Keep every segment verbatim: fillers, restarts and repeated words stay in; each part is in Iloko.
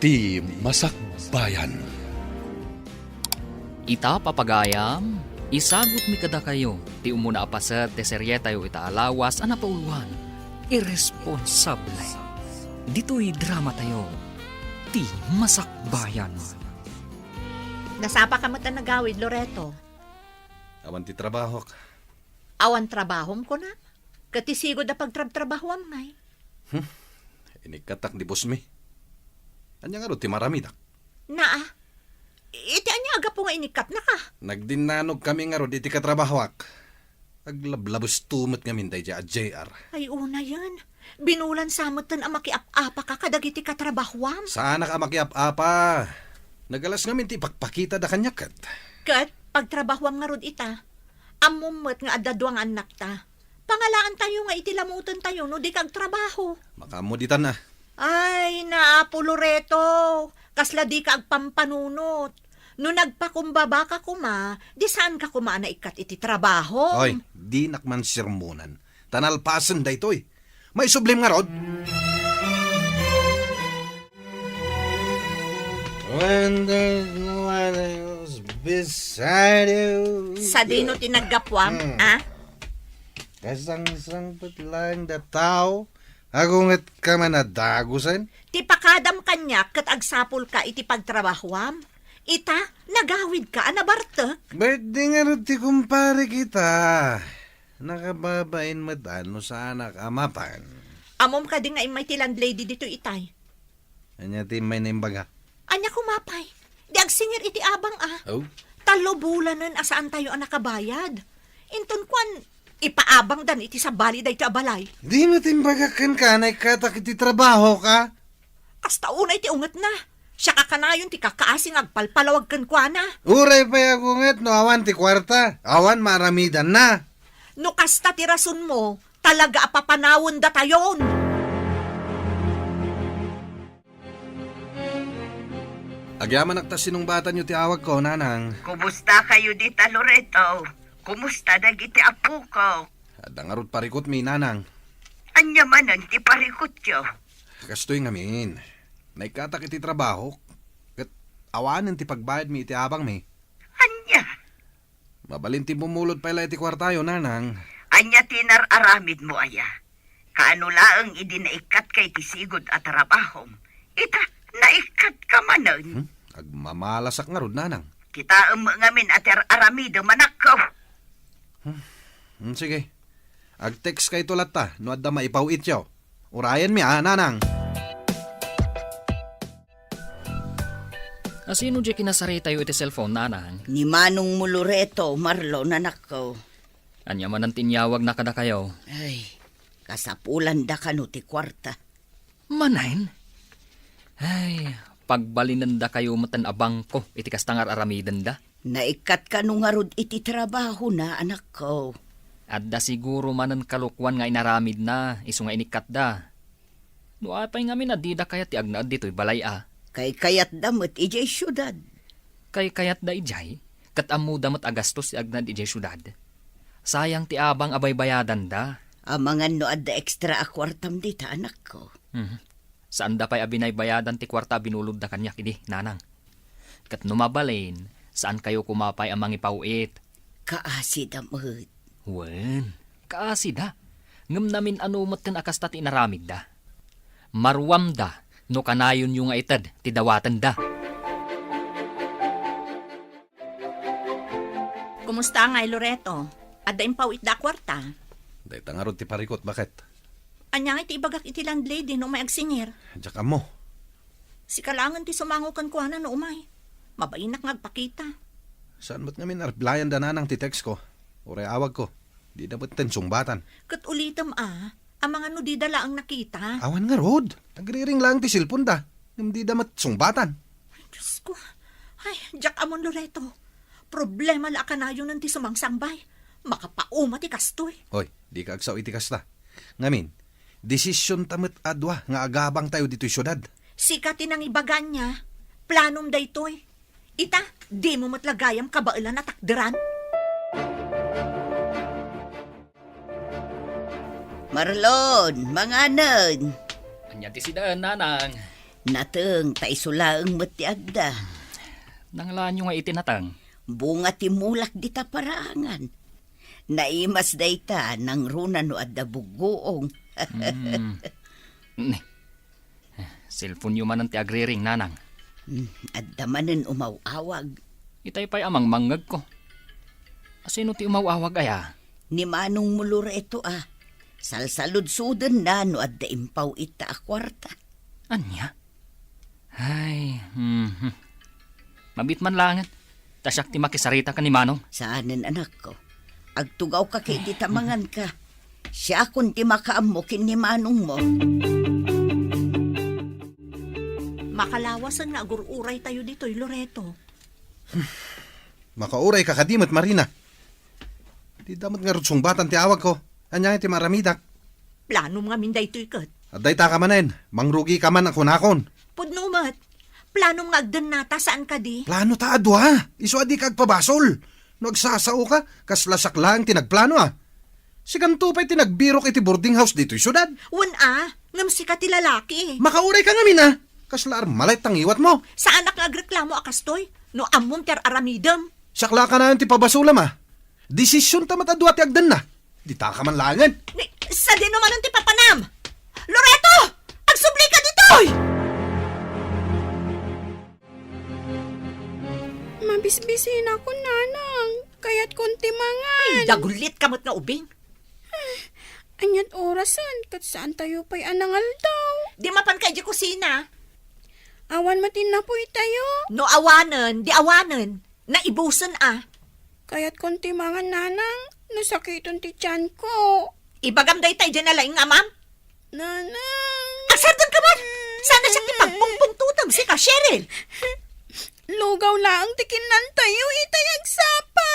Ti Masakbayan. Ita, papagayam, isagutmi kadakayo ti umuna a paset ti serietayo ita a lawas a napauluan, Irresponsable. Ditoy dramatayo, Ti Masakbayan. Nasapaka met a nagawid, Loreto? Awan ti trabahok. Awan trabahom, kunam? Ket ti sigud a pagtrabtrabahoam ngay? Hmm. Inikkatak di boss mi. Ania ngarud ti maaramidak? Naa. Iti ania a gapu nga inikkatnaka? Nagdinnanogkami ngarud iti katrabahoak. Aglablabesto met ngamin daydiay a J R. Ay, unayen. Binulan sa metten a makiap-apaka kadagiti katrabahoam. Saanak a makiap-apa. Nagalas ngamin ti ipakpakitada kaniak ket. Ket pagtrabahoam ngarud ita, ammom met nga adda dua nga annakta. Pangalaantayo nga iti lamutentayo no dika agtrabaho. Makaammo ditan a. Ay, Naapo Loreto, kasla dika agpampanunot. No nagpakumbabaka koma, di saanka koma a naikkat iti trabaho. Oy, dinak man sermonan. Ta nalpasen daytoy. Maisublim ngarud. When there's no one else beside you. Sadino ti naggapuam, Hmm. a? Kasangsangpet laeng da tao, agungetka man a dagusen? Ti pakadam kaniak ket agsapulka iti pagtrabahoam. Ita, nagawidka a nabartek. Birthday ngarud ti kumparek ita. Nakababain met a no saanak a mapan. Ammom kadi nga immay ti landlady ditoy itay? Ania ti immay naimbagak? Ania koma pay? Di agsingir iti abang a. Oh? Tallo bulanen a saantayo a nakabayad. Inton kuan, ipaabangdan iti sabali daytoy a balay. Dimo ti imbagak kenka a naikkatak iti trabahoka? Kasta unay ti ungetna. Siak a kanayon ti kakaasi nga agpalpalawag kenkuana. Uray pay agunget no awan ti kuarta, awan maaramidanna. No kasta ti rasonmo, talaga a papanawendatayon. Agyamanak ta sinungbatanyo ti awagko, Nanang. Kumusta kayo dita, Loreto? Kumusta dagiti apoko? Adda ngarud parikutmi, Nanang. Ania manen ti parikutyo? Kastoy ngamin. Naikkatak iti trabahok, ket awanen ti pagbayadmi iti abangmi. Ania? Mabalin ti bumulod pay la iti kuartayo, Nanang. Ania ti inar-aramidmo aya? Kaano laeng idi naikkatka iti sigud a trabahom? Ita, naikkatka manen. Hmm? Agmamalasak ngarud, Nanang. Kitaem ngamin a ti ar-aramidem, anakko. Hmm, sige. Ag-text kayto latta no adda maipaw-ityo. Urayenmi, a, Nanang. Asino diay kinasaritayo iti cellphone, Nanang? Ni Manongmo Loreto, Marlon, anakko. Ania manen ti inyawagna kadakayo? Ay, kasapulanda kano ti kuarta. Manen? Ay, pagbalinendakayo metten a bangko iti kasta nga ar-aramidenda. Naikkat kano ngarud iti trabahona, anakko. Adda siguro manen kalokuan nga inaramidna, isu nga inikkatda. No apay ngamin a dida kayat ti agnaed ditoy balay a? Kaykayatda met idiay siudad. Kaykayatda idiay, ket ammoda met a gastos ti agnaed idiay siudad. Sayang ti abang a baybayadanda. Amangan no adda extra a kuartam dita, anakko. Mhm. Saanda pay a binaybayadan ti kuarta a binulodda kaniak idi, Nanang. Ket no mabalin, saankayo koma pay a mangipaw-it. Kaasida met. Wen, kaasida. Ngem namin-ano metten a kasta ti inaramidda. Maruamda no kanayonyo nga ited ti dawatenda. Kumusta ngay, Loreto? Adda impaw-itda a kuarta? Dayta ngarud ti parikut, baket. Ania ngay ti ibagak iti landlady no umay agsingir? Diak ammo. Sika laengen ti sumango kenkuana no umay. Mabainak nga agpakita. Saan met ngamin a replayanda, Nanang, ti text ko? Uray awag ko. Dida metten sungbatan. Ket ulitem a, amangan no dida laeng nakita. Awan ngarud. Nagriring laeng ti cellphone da. Ngem dida met sungbatan. Ay, Diyos ko. Ay, diak ammon, Loreto. Problema la a kanayonen ti sumangsangbay. Makapauma ti kastoy. Hoy, dika agsao iti kasta. Ngamin, desisionta met a dua nga agabangtayo ditoy siudad. Sika ti nangibaga ania. Planom daytoy. Ita, dimo met la gayam kabaelan a takderan. Marlon, manganen. Ania ti sidaen, Nanang? Nateng ta isu laeng met ti adda. Nanglaanyo nga iti nateng? Bunga ti mulak dita paraangan. Naimas dayta nangruna no adda buggoong. Hmm. Ni, cellphone-yo manen ti agriring, nanang. Hmm, adda manen umaw-awag. Itay pay a mangmangngegko. Asino ti umaw-awag aya? Ni Manong Mulureto a. Salsaludsodenna no adda impaw ita a kuarta. Ania? Ay, mhm. Mabiit man laengen. Ta siak ti makisarita ken ni Manong. Saanen, anakko. Agtugawka ket iti tamanganka. Siakon ti makaammo ken ni Manongmo. Makalawasen nga agur-uraytayo ditoy, Loreto. Makaurayka kadi met, Marina. Dida met ngarud sungbatan ti awagko. Ania ti maaramidak? Planom ngamin daytoy ket. Adda ita ka manen, mangrugika man a kunakon. Pudno met. Planom nga agdennata, saan kadi? Plano ta a dua. Isu a dika agpabasol. No agsasaoka, kasla siak laeng ti nagplano a. Sikanto pay ti nagbirok iti boarding house ditoy siudad. Wen a, ngem sika ti lalaki. Makaurayka ngamin a. Kasla armalay ta ngiwatmo. Saanak nga agreklamo a kastoy. No ammom ti ar-aramidem. Siak la kanayon ti pabasolam a. Desisionta met a dua ti agdenna. Dita ka man laengen. Ni, sadino manen ti papanam? Loreto! Agsublika ditoy! Mabisbisinakon, nanang. Kayatkon ti mangan. Ay, dagullitka met nga ubing. Ania't orasen, ket saantayo pay a nangaldaw. Di mapanka idiay kusina. Awan met innapoytayo. No awanen, di awanen. Naibusen a. Kayatkon ti mangan, nanang, no sakiten ti tianko. Ibagam dayta idiay nalaing nga amam. Nanang. Agsardengka man! Saan a siak ti pagpungpungtotem, sika, Cheryl? Lugaw laeng ti kinnantayo itay agsapa.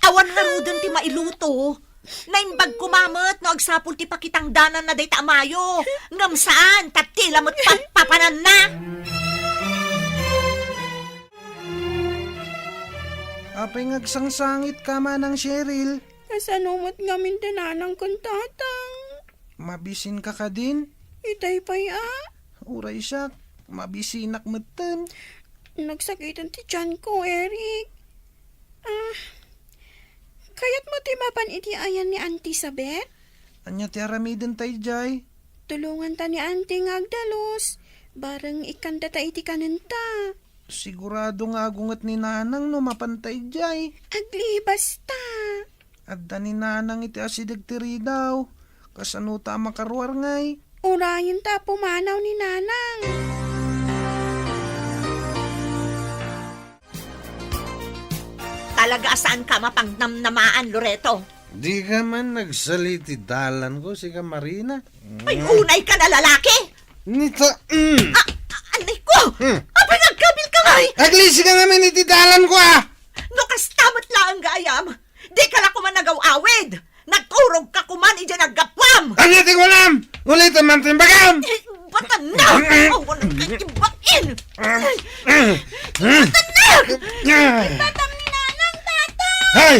Awan ngaruden ti mailuto. Naimbag koma met no agsapul ti pakitangdananna dayta a mayo. Ngem saan, ta ti la met patpapananna. Apay nga agsangsangitka, Manang Cheryl? Kasano met ngamin ti nanang ken tatang? Mabisinka kadin? Itay pay a. Uray siak, mabisinak metten. Nagsakiten ti tianko, Eric. Ah, kayatmo ti mapan iti ayan ni Auntie Isabel? Ania ti aramidenta idiay? Tulonganta ni Auntie nga agdalus. Bareng ikkandata iti kanenta. Sigurado nga agunget ni Nanang no mapanta idiay. Aglibasta. Adda ni Nanang iti asideg ti ridaw. Kasano ta a makaruar ngay? Urayenta a pumanaw ni Nanang. Talaga a saanka a mapangnamnamaan, Loreto. Dika man nagsali ti dalanko, sika Marina. Ay, unayka a lalaki! Nita, mm. Ah, ah, anay ko! Hmm. Apay nga agkabilka ngay? Aglisi ka ngamin iti dalanko, ah! No kasta met laeng gayam, dika la koma nagaw-awid! Nagturogka koma idiay naggapuam! Ania ti kunam? Ulitem man ti imbagam! Eh, batan na! Mm. Awan kay ibain! Mm. Batan na! Mm. Batam ni Nanang, Tata! Hay!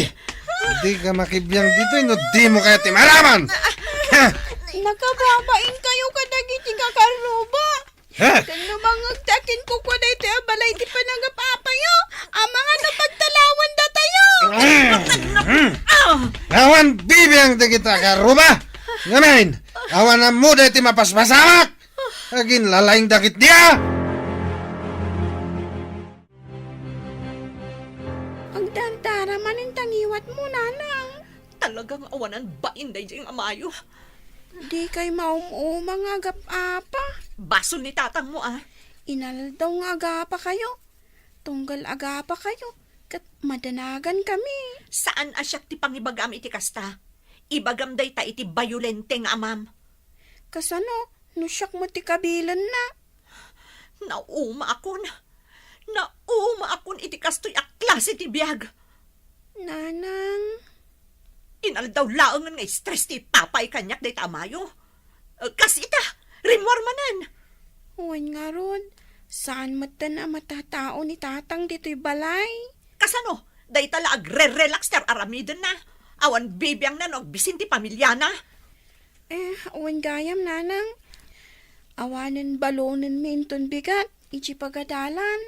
Dika makibiang ditoy no dimo kayat ti maaraman! Ha? Nakababain kayo kadagiti kakarruba. Ha? Ken no mangngegta a kinkukua daytoy a balay ti panagap-apayo, amangan a pagtalawandatayo. Mm. Ah! Awan bibiang dagita a karruba. Ngamin, awan ammo daytoy mapaspasamak. Aginlalaing dagiti a. Agdardara manen ta ngiwatmo, Nanang. Talaga nga awanan bain daydiay nga amayo. Dikay maum-uma nga agap-apa. Basol ni tatangmo, ah. Inaldaw nga agapakayo. Tunggal agapakayo, ket madanagankami. Saan a siak ti pangibagam iti kasta. Ibagam dayta iti bayolente nga amam. Kasano no siak met ti kabilenna? Naumaakon. Naumaakon iti kastoy a klase ti biag. Nanang. Inaldaw laengen nga stress ti ipapay kaniak dayta a mayo. Eh, kas ita, rimmuar manen. Wen ngarud, saan metten a matatao ni Tatang ditoy balay. Kasano? Dayta la agre-relax ti ar-aramidenna. Awan bibiangna no agbisin ti pamiliana. Eh, wen gayam, Nanang. Awanen balonenmi inton bigat iti pagadalan.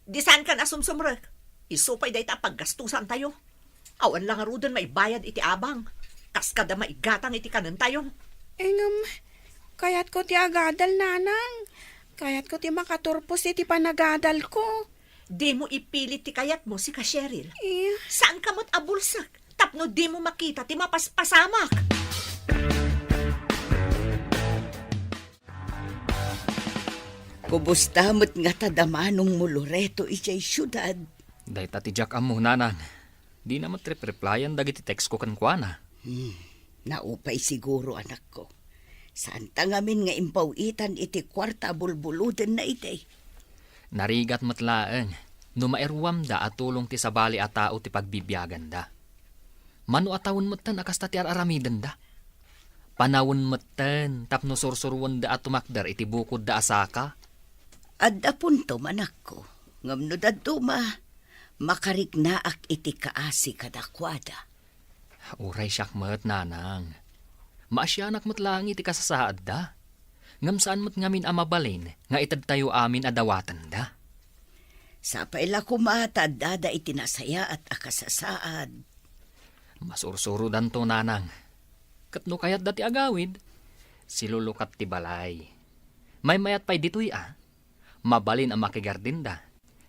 Di saankan a sumsumrek. Isu pay dayta a paggastusantayo. Awan la ngaruden maibayad iti abang. Kas kada maigatang iti kanentayo. Ngem, kayatko ti agadal, Nanang. Kayatko ti makaturpos iti panagadalko. Dimo ipilit ti kayatmo, sika Cheryl. Eh. Saanka met a bulsek tapno dimo makita ti mapaspasamak. Kubusta met ngata da manongmo Loreto idiay siudad? Dayta ti diak ammo, Nanang. Dina met rep-replyan dagiti textko kenkuana. Hmm, naupay siguro, anakko. Saanta ngamin nga impaw-itan iti kuarta a bulbulodenna idi. Narigat met laeng no mairuamda a tulong ti sabali a tao ti pagbibiaganda. Mano a tawen metten a kasta ti ar-aramidenda. Panawen metten tapno sursuroenda a tumakder iti bukodda a saka. Adda puntom, anakko. Ngem no dadduma, makariknaak iti kaasi kadakuada. Uray siak met, Nanang. Maasianak met laeng iti kasasaadda. Ngem saan met ngamin a mabalin nga itedtayo amin a dawatenda. Sapay la koma ta addada iti nasayaat a kasasaad. Masursurodanto, Nanang. Ket no kayatda ti agawid, silulukat ti balay. Maymayat pay ditoy a. Mabalin a makigardinda.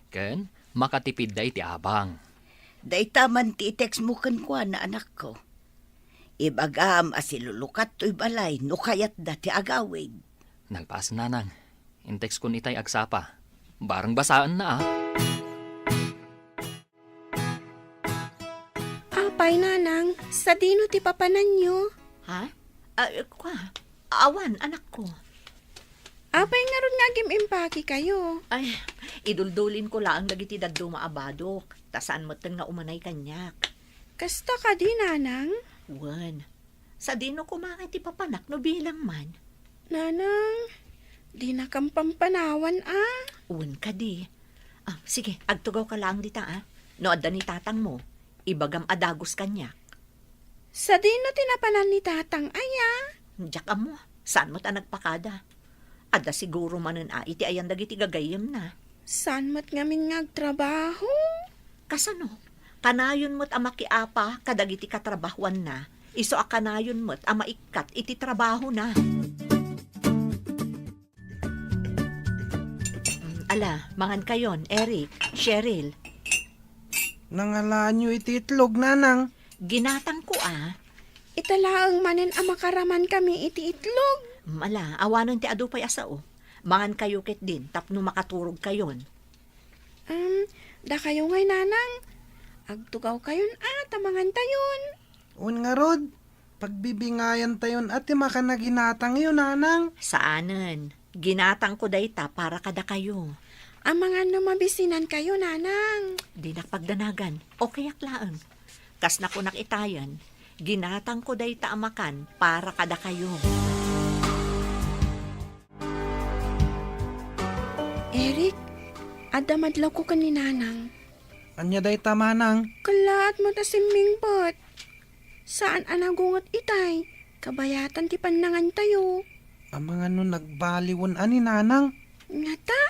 Ken makatipidda iti abang. Dayta man ti i-textmo kenkuana, anakko. Ibagam a silulukat toy balay no kayatda ti agawid. Nagpaas, Nanang. Intextkon itay agsapa. Bareng basaenna, a. Apay, Nanang, sadino ti papananyo? Ha? Ah, kua, awan, anakko. Apay ngarud nga agim-impakekayo? Ay, iduldulinko laeng dagiti dadduma a badok, ta saan metten nga umanay kaniak. Kasta kadi, Nanang? Wen. Sadino koma nga ti papanak no bilang man? Nanang, dinakam pampanawan, a? Wen kadi. Ah, sige, agtugawka laeng dita, a. No adda ni tatangmo, ibagam a dagus kaniak. Sadino ti napanan ni tatang, aya? Diak ammo. Saan met a nagpakada? Adda siguro manen a iti ayan dagiti gagayyemna. Saan met ngamin nga agtrabaho? Kasano? Kanayon met a makiapa kadagiti katrabahoanna, isu a kanayon met a maikkat iti trabahona. Mm, ala, mangankayon, Eric, Cheryl. Nangalaanyo iti itlog, Nanang? Ginatangko, a. Ita laeng manen a makaramankami iti itlog. Mm, ala, awanen ti adu pay a sao. Mangankayo ketdin tapno makaturogkayon. Um, dakayo ngay, Nanang. Agtugawkayon, a, ta mangantayon. Wen ngarud, pagbibingayantayon a ti makan a ginatangyo, Nanang. Saanen. Ginatangko dayta para kadakayo. Amangan no mabisinankayo, Nanang. Dinak pagdanagan. Okayak laeng. Kas nakunak itayen, ginatangko dayta a makan para kadakayo. Eric, adda madlawko ken ni Nanang. Ania dayta, Manang? Kellaat met a simmingbet. Saan a nagunget itay. Kabayatan ti pannangantayo. Amangan no nagbaliwen a ni Nanang? Ngata?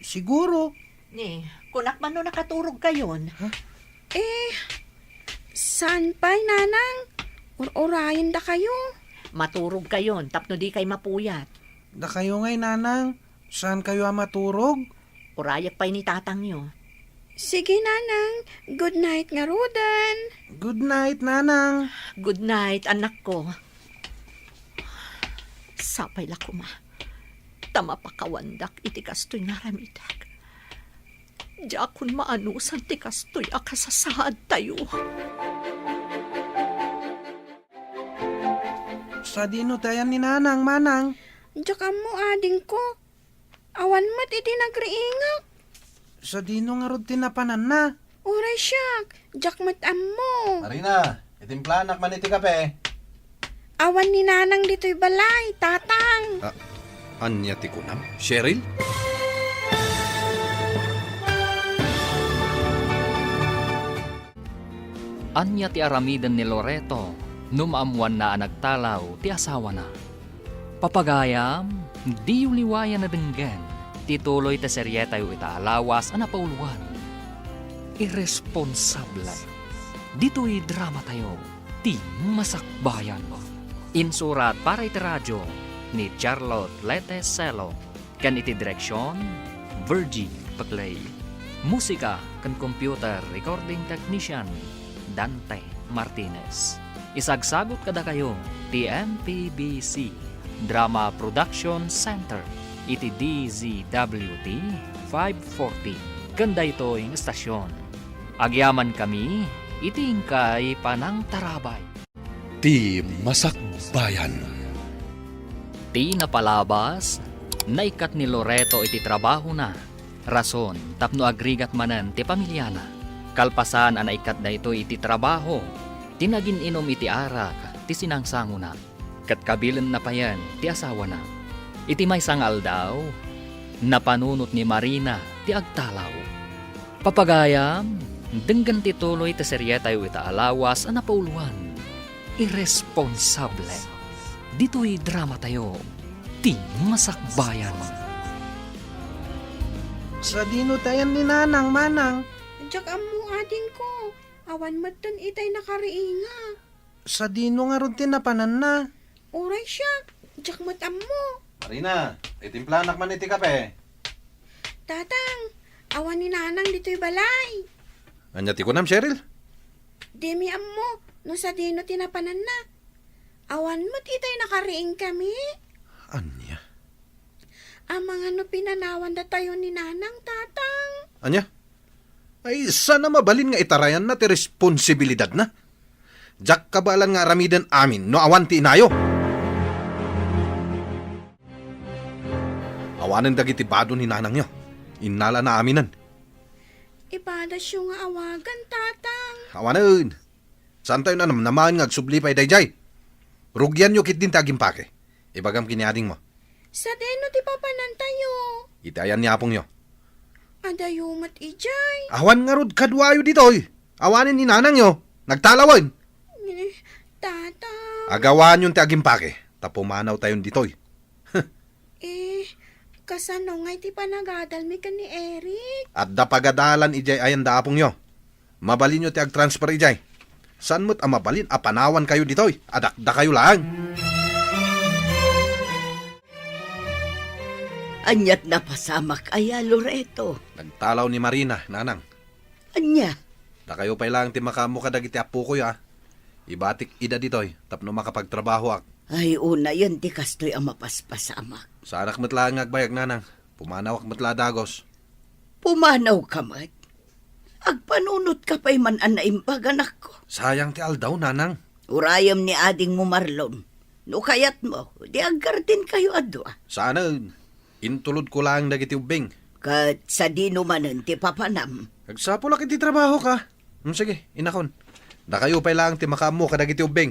Siguro. Ni, kunak man no nakaturogkayon. Ha? Eh, saan pay, Nanang? Ur-urayendakayo. Maturogkayon tapno dikay mapuyat. Dakayo ngay, Nanang. Saankayo a maturog? Urayak pay ni tatangyo. Sige, Nanang. Good night ngaruden. Good night, Nanang. Good night, anakko. Sapay la koma ta mapakawandak iti kastoy nga aramidek. Diakon maanusan ti kastoy a kasasaadtayo. Sadino ti ayan ni Nanang, Manang? Diak ammo, adingko. Awan met idi nagriingak. Sadino ngarud ti napananna? Uray siak, diak met ammo. Marina, itimplanak man iti kape. Awan ni Nanang ditoy balay, Tatang. Ah, ania ti kunam, Cheryl? Ania ti aramiden ni Loreto no maammoanna a nagtalaw ti asawana? Papagayam, diyo liwayan a denggen ti tuloy ti serietayo ita a lawas a napauloan, Irresponsable. Ditoy dramatayo, Ti Masakbayan. Insurat para iti radio ni Charlotte Lete Celo. Ken iti direksion, Virgie Peclay. Musika ken computer recording technician, Dante Martinez. Isagsagut kadakayo ti M P B C Drama Production Center iti D Z W T five forty ken daytoy nga estasion. Agyamankami iti inkay panangtarabay. Ti Masakbayan. Ti napalabas, naikkat ni Loreto iti trabahona, rason tapno agrigat manen ti pamiliana. Kalpasan a naikkat daytoy iti trabaho, ti nagin-inum iti arak ti sinangsangona, ket kabilenna payen ti asawana. Iti maysa nga aldaw, napanunot ni Marina ti agtalaw. Papagayam, denggen ti tuloy ti serietayo ita a lawas a napauloan, Irresponsable. Ditoy dramatayo, Ti Masakbayan. Sadino ti ayan ni Nanang, Manang? Diak ammo, adingko. Awan metten itay nakariinga. Sadino ngarud ti napananna? Uray siak, diak met ammo. Marina, itimplanak man iti kape. Tatang, awan ni Nanang ditoy balay. Ania ti kunam, Cheryl? Dimi ammo no sadino ti napananna. Awan met itay nakariingkami. Ania? Amangan no pinanawan datayo ni Nanang, Tatang. Ania? Ay, saan a mabalin nga itarayanna ti responsibilidadna? Diak kabaelan nga aramiden amin no awan ti inayo. Awanen dagiti bado ni nanangyo. Innalana aminen. Ipadasyo nga awagan, Tatang. Awanen. Saantayo a namnamaen nga agsubli pay daydiay. Rugianyo ketdin ti agimpake. Ibagam ken ni adingmo. Sadino ti papanantayo? Iti ayan ni apongyo. Adayo met idiay. Awan ngarud kaduayo ditoy. Awanen ni nanangyo. Nagtalawen. Eh, Tatang. Agawanyon ti agimpake, ta pumanawtayon ditoy. Eh, kasano ngay ti panagadalmi ken ni Eric? Adda pagadalan idiay ayan da apongyo. Mabalinyo ti agtransfer idiay. Saan met a mabalin a panawankayo ditoy a dakdakayo laeng? Aniat napasamak aya, Loreto? Nagtalaw ni Marina, Nanang. Ania? Dakayo pay laeng ti makaammo kadagiti appokoy, a. Ibatik ida ditoy tapno makapagtrabahoak. Ay, unayen ti kastoy a mapaspasamak. Saanak met laeng nga agbayag, Nanang. Pumanawak met la a dagus. Pumanawka met? Agpanunotka pay man a naimbag, anakko. Sayang ti aldaw, Nanang. Urayem ni adingmo, Marlon. No kayatmo, di aggardenkayo a dua. Saanen. Intulodko laeng dagiti ubbing. Ket sadino manen ti papanam? Agsapulak iti trabahok. Hmm, sige, inakon. Dakayo pay laeng ti makaammo kadagiti ubbing.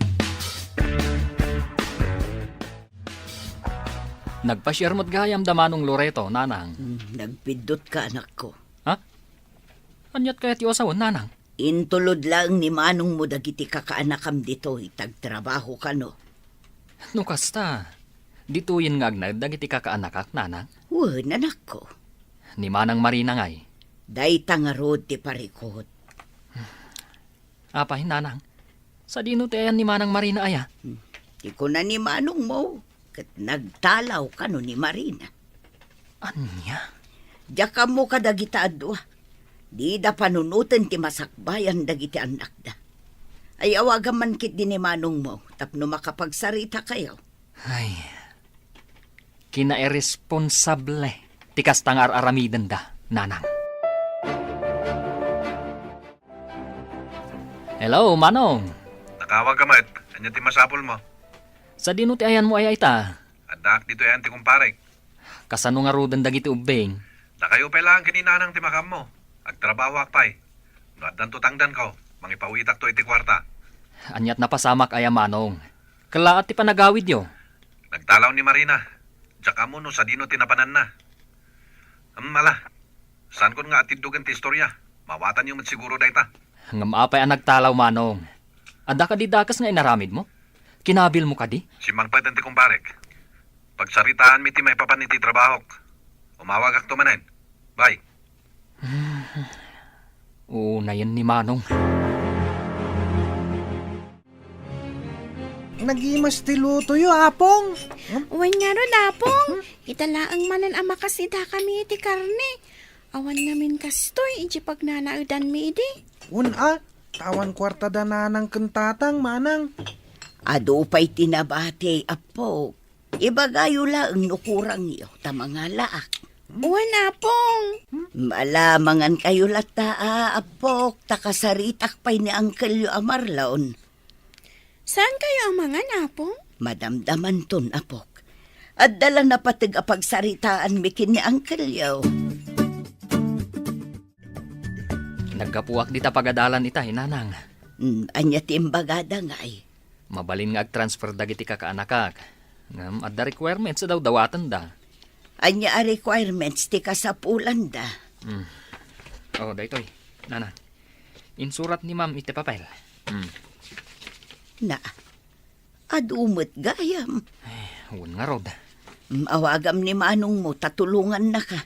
Nagpasiar met gayam da Manong Loreto, Nanang. Hmm, nagpiddotka, anakko. Ha? Aniat kayat ti usawen, Nanang? Intulod laeng ni manongmo dagiti kakaanakam ditoy, ta agtrabaho kano. No kasta, ditoyen nga agnaed dagiti kakaanakak, Nanang? Wen, anakko. Ni Manang Marina ngay? Dayta ngarud ti parikut. Apay, Nanang? Sadino ti ayan ni Manang Marina aya? Hmm. Ti kuna ni manongmo, ket nagtalaw kano ni Marina. Ania? Diak ammo kadagita a dua. Dida panunoten ti masakbayan dagiti annakda. Ay, awagam man ketdi ni manongmo tapno makapagsarita kayo. Ay, kinairresponsable ti kasta nga ar-aramidenda, Nanang. Hello, Manong. Nakawag ka met. Ania ti masapulmo? Sadino ti ayanmo aya ita? Addaak ditoy ayan ti kumparek. Kasano ngaruden dagiti ubbing? Dakayo pay laeng ken ni Nanang ti makaammo. Agtrabahoak pay. No addanto tangdanko, mangipawitakto iti kuarta. Aniat napasamak aya, Manong? Kellaat ti panagawidyo. Nagtalaw ni Marina. Diak ammo no sadino ti napananna. Em, ala. Saankon nga atiddogen ti istoria. Maawatanyo met siguro dayta. Ngem apay a nagtalaw, Manong? Adda kadi dakes nga inaramidmo? Kinabilmo kadi? Simmangpet ti kumparek. Pagsaritaanmi ti maipapan iti trabahok. Umawagakto manen. Bye. Unayen ni Manong. Nagimas ti lutoyo, Apong. Wen ngarud, Apong. Ita laeng manen a makasida kami iti karne. Awan ngamin kastoy iti pagnanaedanmi idi. Wen a, ta awan kuarta da nanang ken tatang, manang. Adu pay ti nabati, Apok. Ibagayo laeng no kurangyo, ta mangalaak. Wen, Apong. Malamangan kayo latta, a, Apok, ta kasaritak pay ni angkelyo a Marlon. Saan kayo amangan, Apong? Madamdamanton, Apok. Adda la napateg a pagsaritaanmi ken ni angkelyo. Naggapuak dita pagadalan ita, Nanang. Hmm, ania ti imbagada ngay? Mabalin nga ag-transfer dagiti kakaanakak. Ngem adda requirements a dawdawatenda. Ania a requirements ti kasapulanda? Hmm. Oh, daytoy, Nanang. Insurat ni Ma'am iti papel. Hmm. Na, adu met gayam. Eh, wen ngarud. Hmm, awagam ni manongmo ta tulongannaka.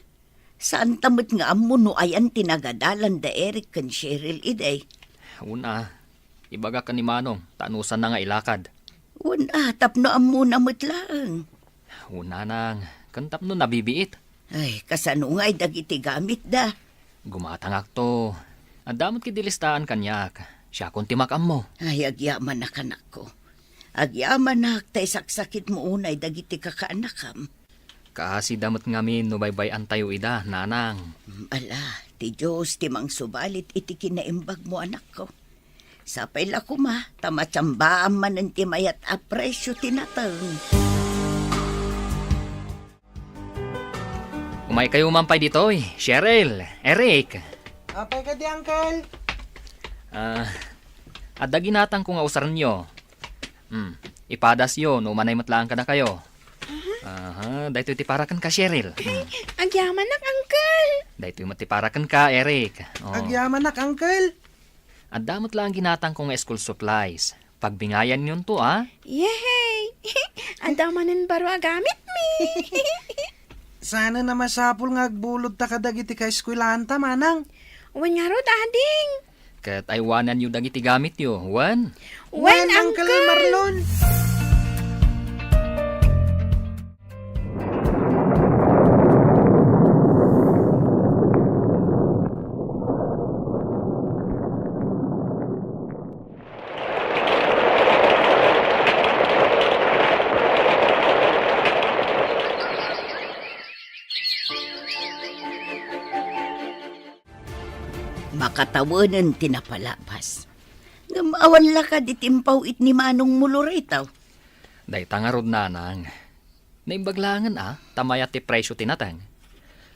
Saanta met nga ammo no ayan ti nagadalan da Eric ken Cheryl idi. Wen a, ibagak ken ni Manong, ta anusanna nga ilakad. Wen a, tapno ammona met laeng. Wen, Nanang, ken tapno nabibiit. Ay, kasano ngay dagiti gamitda? Gumatangakto. Adda met ketdi listaan kaniak. Siakon ti makaammo. Ay, agyamanak, anakko. Agyamanak ta isaksakitmo unay dagiti kakaanakam. Kaasida met ngamin no baybay-antayo ida, Nanang. Mm, ala, ti Dios ti mangsubalit iti kinaimbagmo, anakko. Sapay la koma, ta matsamba manen ti mayat a presio ti nateng. Umaykayo man pay ditoy, Cheryl, Eric. Apay kadi, Uncle? Ah, adda ginatangko nga usarenyo. Hmm, ipadasyo no umanay met laeng kadakayo. Aha, daytoy ti para kenka, Cheryl. Hmm. Agyamanak, Uncle. Daytoy met ti para kenka, Eric. Oh. Agyamanak, Uncle. Adda met laeng ginatangko nga school supplies. Pagbingayanyonto, a? Yehey! Adda manen baro a gamitmi. Saan a masapul nga agbulodta kadagiti kaeskuelaanta, manang? Wen ngarud, ading. Ket aywananyo dagiti gamityo, wen? Wen, Uncle Marlon. Makatawenen ti napalabas. Ngem awan la kadi ti impaw-it ni manongmo, Loreto? Dayta ngarud, nanang. Naimbag laengen a, ta mayat ti presio ti nateng.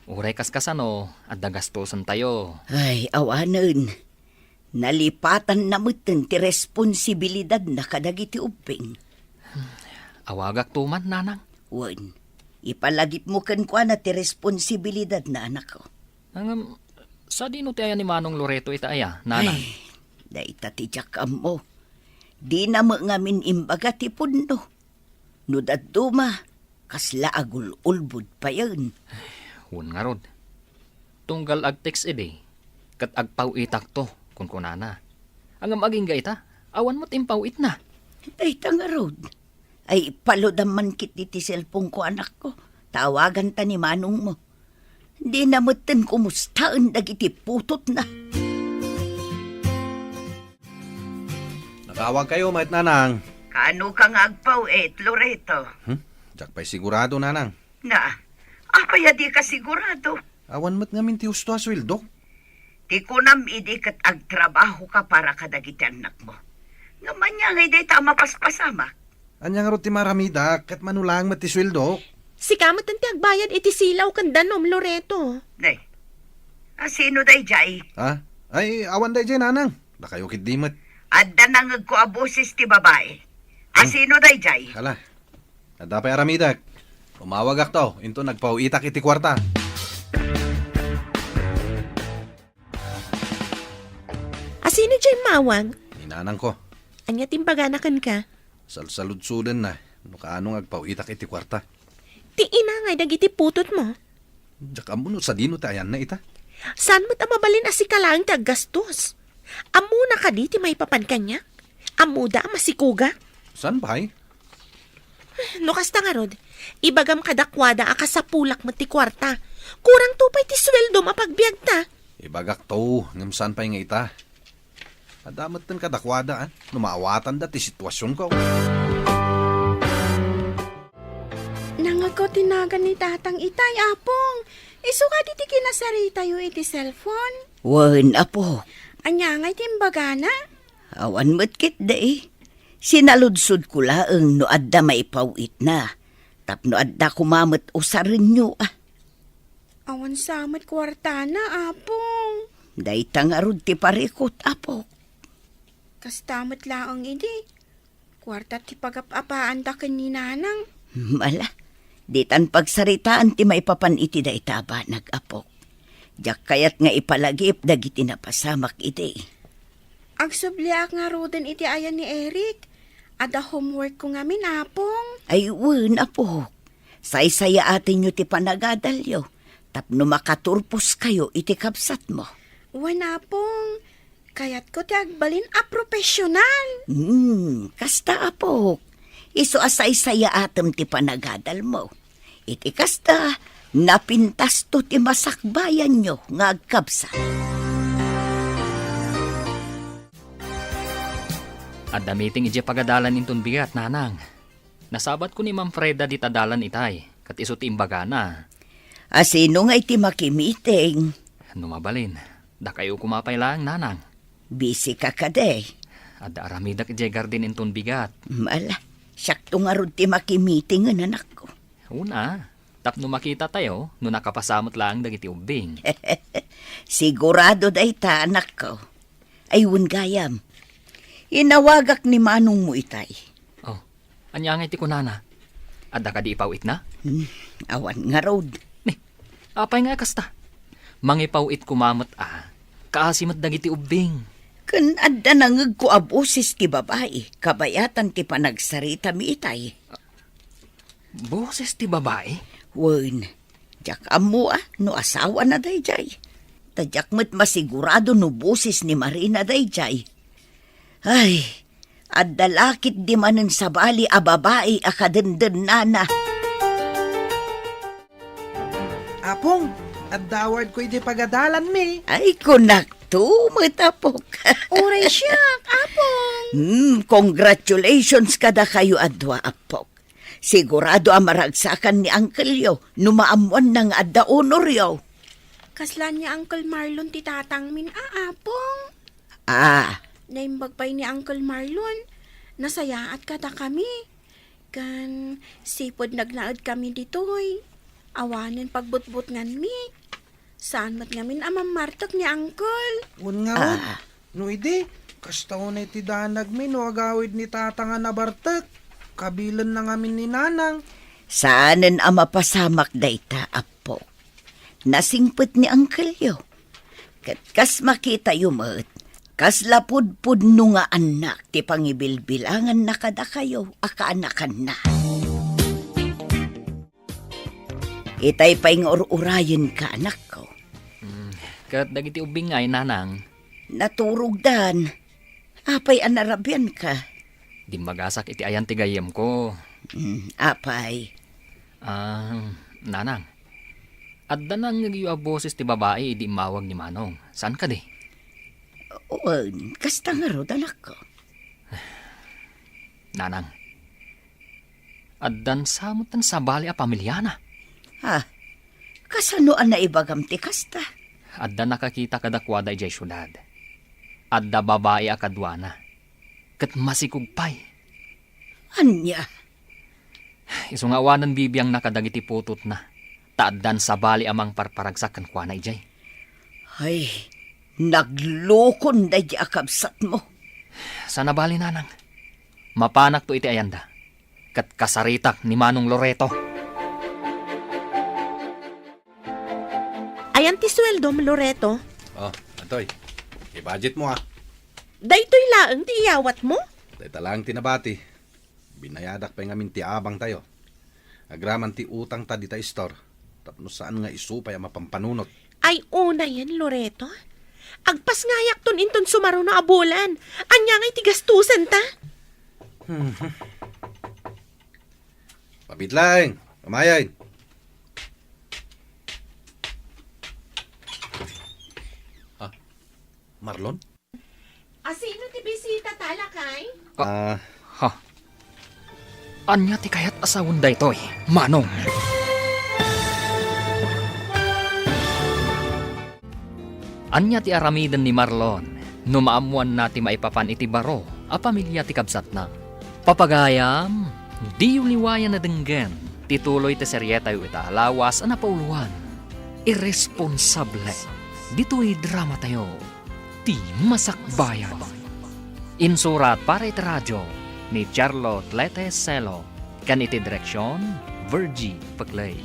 Uray kaskasano, adda gastosentayo. Ay, awanen. Nalipatanna metten ti responsibilidadna kadagiti ubbing. Awagakto man, nanang. Wen, ipalagipmo kenkuana ti responsibilidadna, anakko. Ngem, sadino ti aya ni Manong Loreto ita aya, nanang? Ay, dayta ti diak ammo. Dina met ngamin imbaga ti pudno. No dadduma, kasla agul-ulbod payen. Wen ngarud. Tunggal agtext idi, ket agpaw-itakto, kunkunana. Ngem agingga ita, awan met impaw-itna. Dayta ngarud. Ay, ipaludam man ketdi ti cellphone-ko, anakko. Tawaganta ni manongmo. Dina metten kumustaen dagiti putotna. Nakawagkayo met, nanang. Kaano ka nga agpaw-it, Loreto? Hmm? Diak pay sigurado, nanang. Na, apay a di ka sigurado? Awan met ngamin ti husto a sueldo. Ti kunam idi ket agtrabaho ka para kadagiti annakmo. Ngem ania ngay dayta a mapaspasamak? Ania ngarud ti maaramidak ket mano laeng met ti sueldo? Sika met ti agbayad iti silaw ken danum, Loreto. Nay, a sino dayjay? Ha? Ay, awan dayjay, nanang. Dakayo ketdi met. Adda nangegko a boses ti babai. A sino dayjay? Hala. Adda pay aramidek. Umawagakto, inton agpaw-itak iti kuarta. A sino jay mawag? Ni nanangko. Ania ti imbagana kenka? Salsaludsodenna no kaano nga agpaw-itak iti kuarta. Ti ina ngay dagiti putotmo. Diak ammo no sadino ti ayanna ita. Saan met a mabalin a sika laeng ti aggastos? Ammona kadi ti maipapan kaniak? Ammoda a masikuga? Saan pay? No kasta ngarud, ibagam kadakuada a kasapulak met ti kuarta. Kurangto pay ti sueldom a pagbiagta. Ibagakto, ngem saan pay nga ita? Adda metten kadakuada, ah, no maawatanda ti situasionko. Nangngegko ti nagan ni Tatang itay, Apong. Isu kadi ti kinasaritayo iti cellphone? Wen, Apo. Ania ngay ti imbagana? Awan met ketdi. Sinaludsodko laeng no adda maipaw-itna. Tapno adda koma met usarenyo, ah. Awan sa met kuartana, Apong. Dayta ngarud ti parikut, Apok. Kasta met laeng idi. Kuarta ti pagap-apaanda ken ni Nanang. Ala, ditan pagsaritaan ti maipapan iti dayta a banag, Apok. Diak kayat nga ipalagip dagiti napasamak idi. Agsubliak ngaruden iti ayan ni Eric. Adda homeworkko ngamin, Apong. Ay, wen, Apok. Saysayaatenyo ti panagadalyo tapno makaturposkayo iti kabsatmo. Wen, Apong. Kayatko ti agbalin a profesional. Hmm, kasta, Apok. Isu a saysayaatem ti panagadalmo. Iti kasta, napintasto ti masakbayanyo nga agkabsat. Adda meeting idiay pagadalan inton bigat, Nanang. Nasabatko ni Ma'am Freda dita dalan itay, ket isu ti imbagana. A sino ngay ti makimiting? No mabalin, dakayo koma pay laeng, Nanang. Busy ka kadi? Adda aramidek idiay garden inton bigat. Ala, siakto ngarud ti makimiting, anakko. Una, tapno makitatayo no nakapasamak laeng dagiti ubbing. Sigurado dayta, anakko. Ay, wen gayam. Inawagak ni manongmo itay. Oh, ania ngay ti kunana? Adda kadi ipaw-itna? Hmm, awan ngarud. Ni, apay nga kasta? Mangipaw-it koma met a. Kaasi met dagiti ubbing. Ken adda nangngegko a boses ti babai, kabayatan ti panagsaritami itay. Boses ti babai? Wen, diak ammo a no asawana daydiay. Ta diak met masigurado no boses ni Marina daydiay. Ay, adda la ketdi manen sabali a babai a kadendennana. Apong, adda awardko idiay pagadalanmi. Ay, kunakto met, Apok. Uray siak, Apong. Hmm, congratulations kadakayo a dua, Apok. Sigurado a maragsakan ni Uncle-yo no maammoanna nga adda honoryo. Kasla ni Uncle Marlon ti tatangmin a, Apong. Ah. Naimbag pay ni Uncle Marlon. Nasayaat kadakami. Ken sipud nagnaed kami ditoy, awanen pagbutbutnganmi. Saan met ngamin a mammartek ni Uncle. Wen ngarud, ah, no idi, kasta unay ti danagmi no agawid ni Tata nga nabartek. Kabilenna ngamin ni Nanang. Saanen a mapasamak dayta, Apo. Nasingpet ni Uncle-yo. Ket kas makitayo met, kasla pudpudno nga annak ti pangibilbilanganna kadakayo a kaanakanna. Itay pay nga ur-urayenka, anakko. Hmm, ket dagiti ubbing ngay, Nanang? Naturogdan. Apay a narabianka? Dimmagasak iti ayan ti gayyemko. Hmm, apay? Ah, Nanang, adda nangngegyo a boses ti babai idi immawag ni Manong. Saan kadi? Wen, kasta ngarud, anakko. Nanang, addan sa met ti sabali a pamiliana. Ah, kasano a naibagam ti kasta? Adda nakakita kadakuada idiay siudad. Adda babai a kaduana. Ket masikog pay. Ania? Isu nga awanen bibiangna kadagiti putotna, ta addan sabali a mangparparagsak kenkuana idiay. Ay, naglukon daydi a kabsatmo. Saan a bali, Nanang. Mapanakto iti ayanda, ket kasaritak ni Manong Loreto. Ayan ti sueldom, Loreto. Oh, atoy. I-budget mo, ah. Daytoy laeng ti iyawatmo? Dayta laeng ti nabati. Binayadak pay ngamin ti abangtayo. Agraman ti utangta dita istor, tapno saan nga isu pay a mapampanunot. Ay, unayen, Loreto. Agpasngayakton inton sumaruno a bulan. Ania ngay ti gastusenta? Hmm. Mabit laeng, umayen. Ah, Marlon? Asino ti bisitata, lakay? Ah. Ha? Ania ti kayat a sawen daytoy, Manong? Ania ti aramiden ni Marlon no maammoanna ti maipapan iti baro a pamilia ti kabsatna? Papagayam, diyo liwayan a denggen ti tuloy ti serietayo ita a lawas a napauloan, Irresponsable, ditoy dramatayo, Ti Masakbayan. Insurat para iti radio ni Charlotte Lete Celo, ken iti direksion, Virgie Peclay.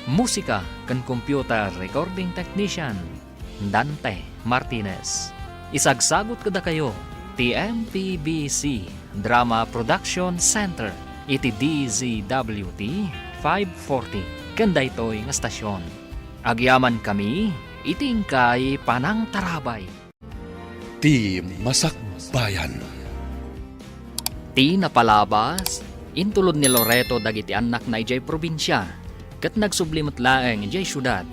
Musika ken computer recording technician, Dante Martinez. Isagsagut kadakayo ti M P B C Drama Production Center iti D Z W T five forty ken daytoy nga stasyon. Agyamankami iti inkay panangtarabay. Ti Masakbayan. Ti napalabas, intulod ni Loreto dagiti annakna idiay probinsia, ket nagsubli met laeng idiay siudad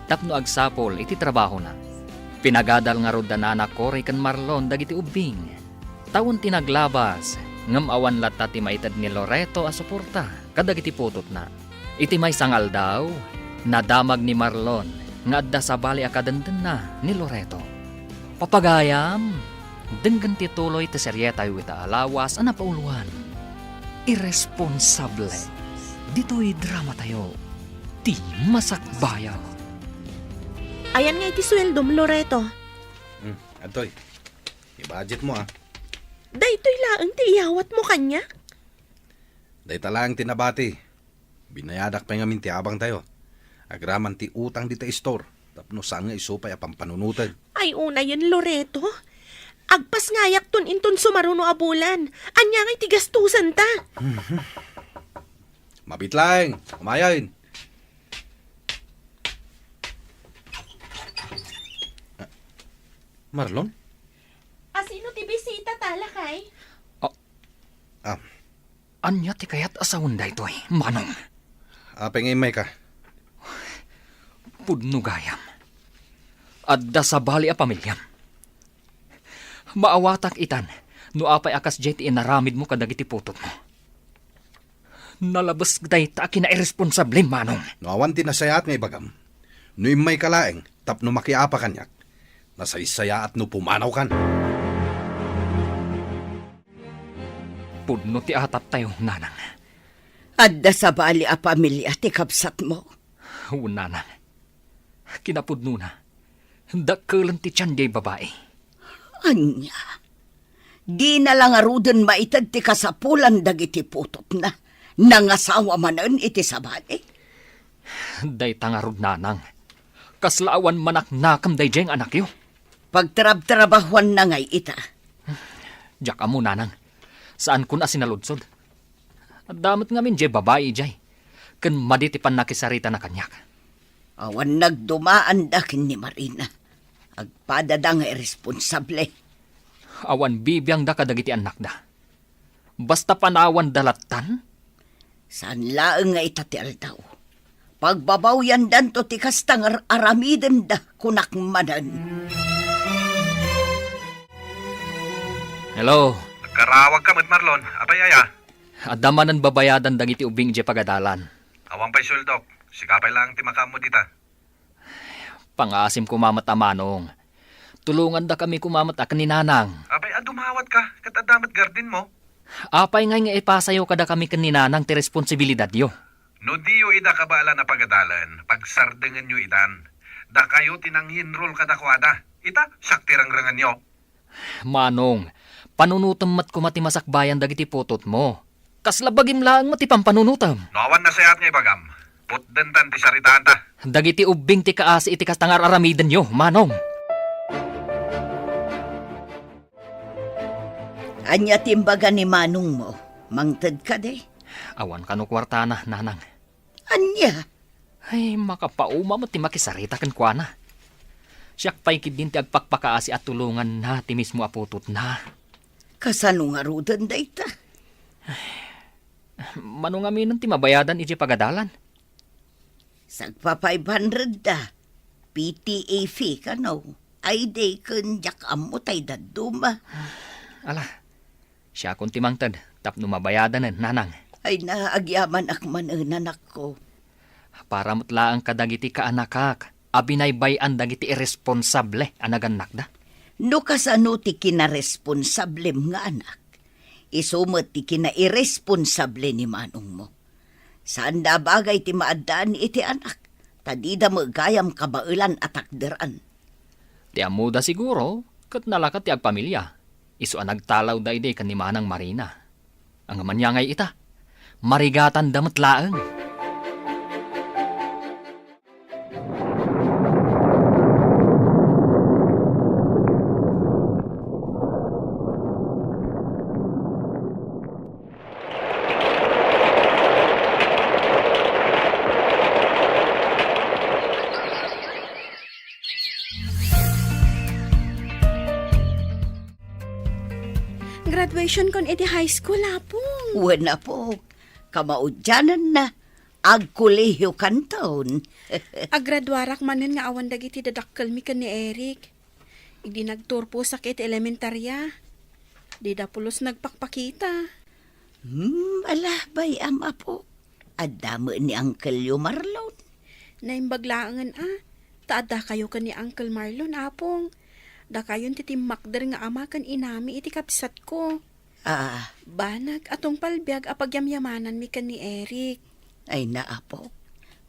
tapno agsapul iti trabahona. Pinagadal ngarud da Nana Cory ken Marlon dagiti ubbing. Tawen ti naglabas, ngem awan latta ti maited ni Loreto a suporta kadagiti putotna. Iti maysa nga aldaw, nadamag ni Marlon nga adda sabali a kadendenna ni Loreto. Papagayam, denggen ti tuloy ti serietayo ita a lawas a napauloan. Irresponsable, ditoy dramatayo, Ti Masakbayan. Ayan nga iti sueldom, Loreto. Hmm, adtoy. I-budget mo, ah. Daytoy laeng ti iyawat mo kaniak? Dayta laeng ti nabati. Binayadak pay ngamin ti abangtayo. Agraman ti utang dita istor, tapno saan nga isu pay a pampanunoten. Ay, unayen, Loreto. Agpasngayakton inton sumaruno a bulan. Ania ngay ti gastusenta? Mabit laeng. Umayen. Ah, Marlon? Asino ti bisitata, lakay? Ah. Ah. Ania ti kayat a sawen daytoy, Manong? Apay nga immayka? Pudno gayam. Adda sabali a pamiliam. Maawatak itan no apay a kasdiay ti inaramidmo kadagiti putotmo. Nalabes dayta a kinairresponsable, Manong. No awan ti nasayaat nga ibagam, no immayka laeng tapno makiapa kaniak, nasaysayaat no pumanawkan. Pudno ti ataptayo, Nanang. Adda sabali a pamilia ti kabsatmo? Wen, Nanang. Kinapudnona, dakkelen ti tian diay babai. Ania? Dina la ngaruden maited ti kasapulan dagiti putotna? Nangasawa manen iti sabali? Dayta ngarud, Nanang. Kasla awan manaknakam daydiay nga anakyo. Pagtrabtrabahuanna ngay ita. Diak ammo, Nanang. Saankon a sinaludsod. Adda met ngamin diay babai idiay, ken madi ti pannakisaritana kaniak. Awan nagdumaanda ken ni Marina. Agpadada nga irresponsable. Awan bibiangda kadagiti annakda. Basta panawanda lattan? Saan laeng nga ita ti aldaw. Pagbabawyandanto ti kasta nga ar-, aramidenda, kunak manen. Hello. Nagkarawagka met, Marlon. Apay aya? Adda manen babayadan dagiti ubbing idiay pagadalan. Awan pay sueldok. Sika pay laeng ti makaammo dita. Pangasim koma met a Manong. Tulongandakami koma met a ken ni Nanang. Apay a dumawatka, ket adda met gardenmo? Apay ngay nga ipasayo kadakami ken ni Nanang ti responsibilidadyo? No diyo ida kabaelan a pagadalen, pagsardengenyo itan. Dakayo ti nangi-enroll kadakuada. Ita, siak ti rengrengenyo. Manong, panunotem met koma ti masakbayan dagiti putotmo. Kasla bagim laeng met ti pampanunotem. No awan nasayaat nga ibagam, putdentan ti saritaanta. Dagiti ubbing ti kaasi iti kasta nga ar-aramidenyo, Manong. Ania ti imbaga ni Manongmo? Mangted kadi? Awan kano kuartana, Nanang. Ania? Ay, makapauma met ti makisarita kenkuana. Siak pay ketdin ti agpakpakaasi a tulonganna ti mismo a putotna. Kasano ngaruden dayta? Mano ngaminen ti mabayadan idiay pagadalan? Sagpa five hundred da. P T A fee kano? Ay, di ken diak ammo tay dadduma. Ala, siakon ti mangted tapno mabayadanen, nanang. Ay na, agyamanak manen, anakko. Para met laeng kadagiti kaanakak a binaybay-an dagiti irresponsable a nagannakda. No kasano ti kinaresponsablem nga anak, isu met ti kinairresponsable ni manongmo. Saanda a bagay ti maaddaan iti anak, ta dida met gayam kabaelan a takderan. Ti ammoda siguro, ket nalaka ti agpamilia. Isu a nagtalawda idi ken ni Manang Marina. Ngem ania ngay ita? Marigatanda met laeng. Graduation kon iti high school, Apong. Wen, Apok. Kamaudiananna, agkolehiyo kanton. Agraduarak manen nga awan dagiti dadakkelmi ken ni Eric. Idi nagturposak iti elementaria, dida pulos nagpakpakita. Hmm, ala, bay-am, Apo. Adda met ni Uncle-yo Marlon. Naimbag laengen a, ta addakayo ken ni Uncle Marlon, Apong. Dakayon ti timmakder nga ama ken inami iti kabsatko. Ah. Banag a tungpal biag a pagyamyamananmi ken ni Eric. Ay na, Apo.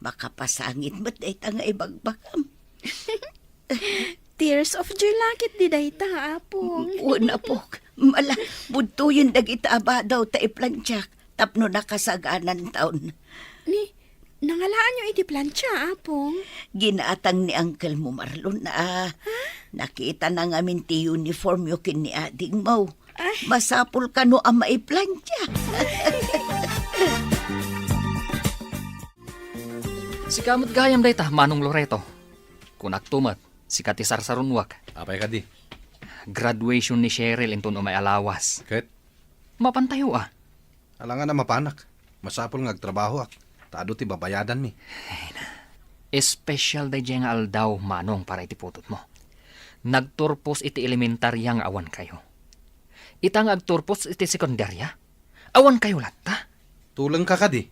Makapasangit met dayta nga ibagbagam. Tears of joy la ketdi dayta, Apong. Wen, Apok. Mala, budtoyen dagita a badaw ta iplantiak tapno nakasagananton. Ni, nangalaanyo iti plantia, Apong? Ginatang ni Uncle-mo Marlon a. Ha? Nakitana ngamin ti uniformyo ken ni adingmo. Ay. Masapul kano a maiplantia. Sika met gayam dayta, Manong Loreto. Kunakto met, sika ti sarsarunoak. Apay kadi? Graduation ni Cheryl inton umay a lawas. Ket? Mapantayo a. Alangan a mapanak. Masapul nga agtrabahoak, ta adu ti babayadanmi. Ay na. Espesyal daydiay nga aldaw, Manong, para iti putotmo. Nagturpos iti elementaria nga awankayo. Ita nga agturpos iti sekundaria, awankayo latta. Tulengka kadi?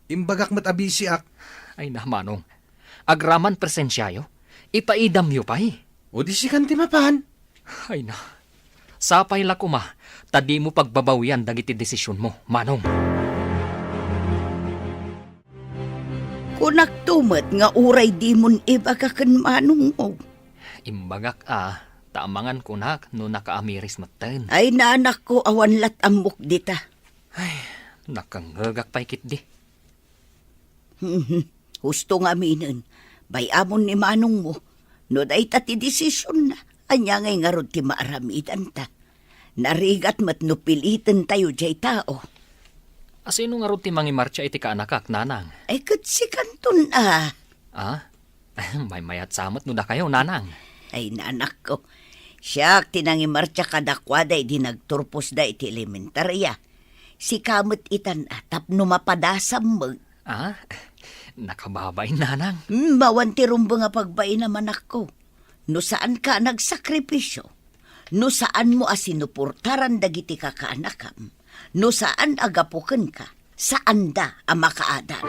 Imbagak met a bisiak. Ay na, Manong. Agraman presensiayo, ipaidamyo pay. O di sikan ti mapan? Ay na. Sapay la koma, ta dimo pagbabawian dagiti desisionmo, Manong. Kunakto met nga uray dimon ibaga ken manongmo. Imbagak a, ta amangan kunak no nakaamiris metten. Ay, nanakko, awan lat ammok dita. Ay, nakangngegak pay ketdi. Mhm. Husto nga aminen, bay-amon ni manongmo. No dayta ti desisionna, ania ngay ngarud ti maaramidanta? Narigat met no pilitentayo diay tao. Asino ngarud ti mangimartsia iti kaanakak, nanang? Ay, ket sikanton a. Ah? Maymayat sa met no dakayo, nanang. Ay, nanakko. Siak ti nangimartsia kadakuada idi nagturposda iti elementaria. Sika met itan a tapno mapadasam met. Ah? Nakababain, nanang. Hmm, awan ti rumbeng a pagbainam, anakko. No saanka a nagsakripisio, no saanmo a sinuportaran dagiti kakaanakam, no saan a gapu kenka, saanda a makaadal.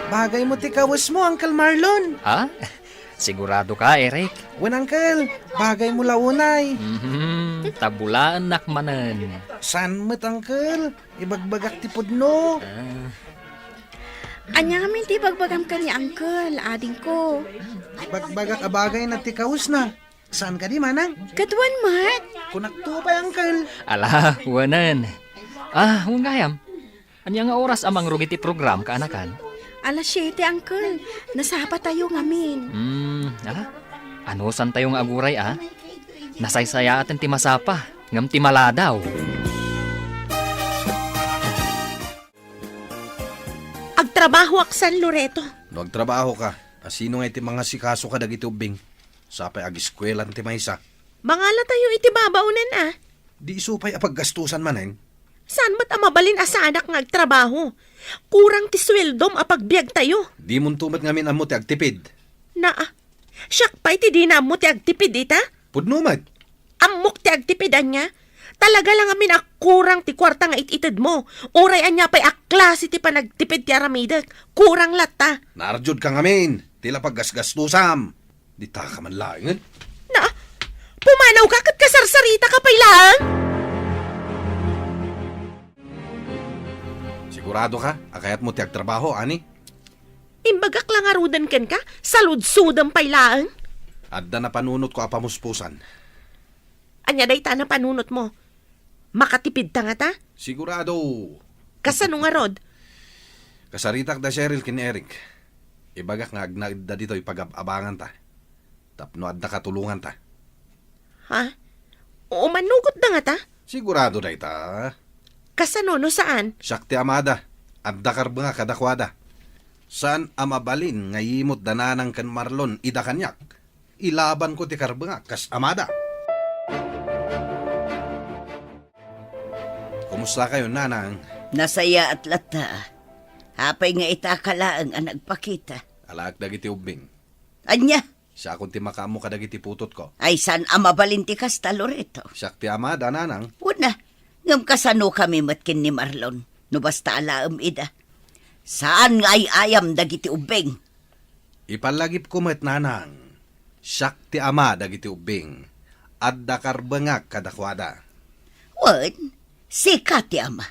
Bagaymo ti kawesmo, Uncle Marlon. Ha? Sigurado ka, Eric? Wen, Uncle. Bagaymo la unay. Mhm. Tabulaennak manen. Saan met, Uncle? Ibagbagak ti pudno. Ah. Ania ngamin ti ibagbagam ken ni Uncle, adingko? Ibagbagak a bagayna ti kawesna. Saan kadi, manang? Ket wen met. Kunakto pay, Uncle. Ala, wenen. Ah, wen gayam. Ania nga oras a mangrugit ti program, kaanakan? Alas siete, Uncle. Nasapatayo ngamin. Hmm, ala. Anusantayo nga aguray, a? Nasaysayaaten ti masapa, ngem ti maladaw. Agtrabahoak san, Loreto. No agtrabahoka, a sino ngay ti mangasikaso kadagiti ubbing? Sapay agiskuelan ti maysa. Mangalatayo iti babaonan, a. Di isu pay a paggastusan manen? Saan met a mabalin a saanak nga agtrabaho? Kurang ti sueldom a pagbiagtayo. Dimonto met ngamin ammo ti agtipid. Naa, siak pay ti dina ammo ti agtipid ita? Pudno met. Ammok ti agtipid, ania? Talaga la ngamin a kurang ti kuarta nga it-itedmo. Uray ania pay a klase ti panagtipid ti aramidek, kurang latta. Naarjudka ngamin, ti la paggasgastusam. Ditaka man laengen. Na, pumanawka ket kasarsarita ka pay laeng? Sigurado ka a kayatmo ti agtrabaho, ani? Imbagak la ngaruden kenka, saludsodem pay laeng. Adda napanunotko a pamuspusan. Ania dayta a napanunotmo? Makatipidta ngata? Sigurado. Kasano ngarud? Kasaritak da Cheryl ken Eric. Ibagak nga agnaedda ditoy pagab-abanganta. Tapno adda katulonganta. Ha? Umannogotda ngata? Sigurado dayta. Kasano no saan? Siak ti amada. Adda karbengak kadakuada. Saan a mabalin nga yimot da Nanang ken Marlon ida kaniak. Ilabanko ti karbengak kas amada. Kumusta kayo, Nanang? Nasayaat latta. Apay nga ita ka laeng a nagpakita? Alaek dagiti ubbing. Ania? Siakon ti makaammo kadagiti putotko. Ay, saan a mabalin ti kasta, Loreto? Siak ti amada, Nanang. Wen a, ngem kasano kami met ken ni Marlon, no basta alaem ida? Saan nga ay-ayam dagiti ubbing. Ipalagipko met, Nanang. Siak ti ama dagiti ubbing. Adda karbengak kadakuada. Wen, sika ti ama.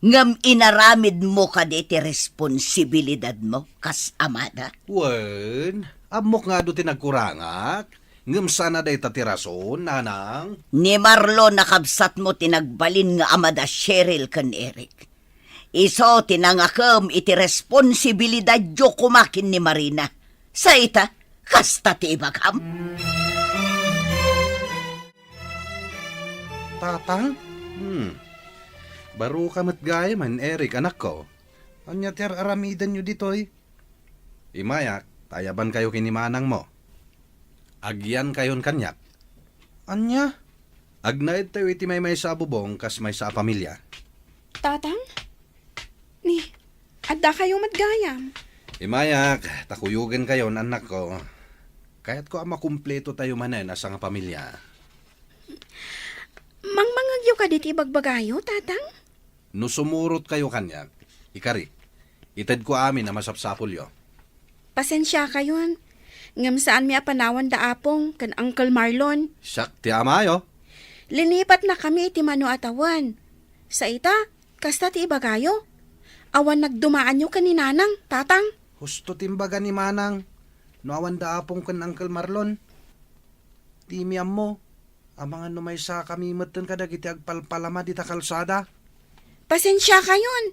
Ngem inaramidmo kadi ti responsibilidadmo kas amada? Wen, ammok nga adu ti nagkurangak. Ngem saan a dayta ti rason, Nanang. Ni Marlon a kabsatmo ti nagbalin nga ama da Cheryl ken Eric. Isu ti nangakem iti responsibilidadyo koma ken ni Marina. Sa ita, kasta ti ibagam? Tatang? Hmm. Baro ka met gayam, Eric, anakko. Ania ti ar-aramidenyo ditoy? Imayak, ta ayabankayo ken ni manangmo. Agyankayon kaniak. Ania? Agnaedtayo iti maymaysa a bubong kas maysa a pamilia. Tatang? Ni, addakayo met gayam? Imayak, ta kuyogenkayon, annakko. Kayatko a makumpletotayo manen a sangapamilia. Mangmangngegyo kadi ti ibagbagayo, Tatang? No sumurotkayo kaniak, ikari, itedko amin a masapsapulyo. Pasensiakayon, ngem saanmi a panawan da Apong ken Uncle Marlon. Siak ti amayo. Linipatnakami iti mano a tawen. Sa ita, kasta ti ibagayo. Awan nagdumaanyo ken ni Nanang, Tatang. Husto ti imbaga ni Manang. No awan da Apong ken Uncle Marlon, dimi ammo. Amangan no maysakami metten kadagiti agpalpalama dita kalsada. Pasensiakayon,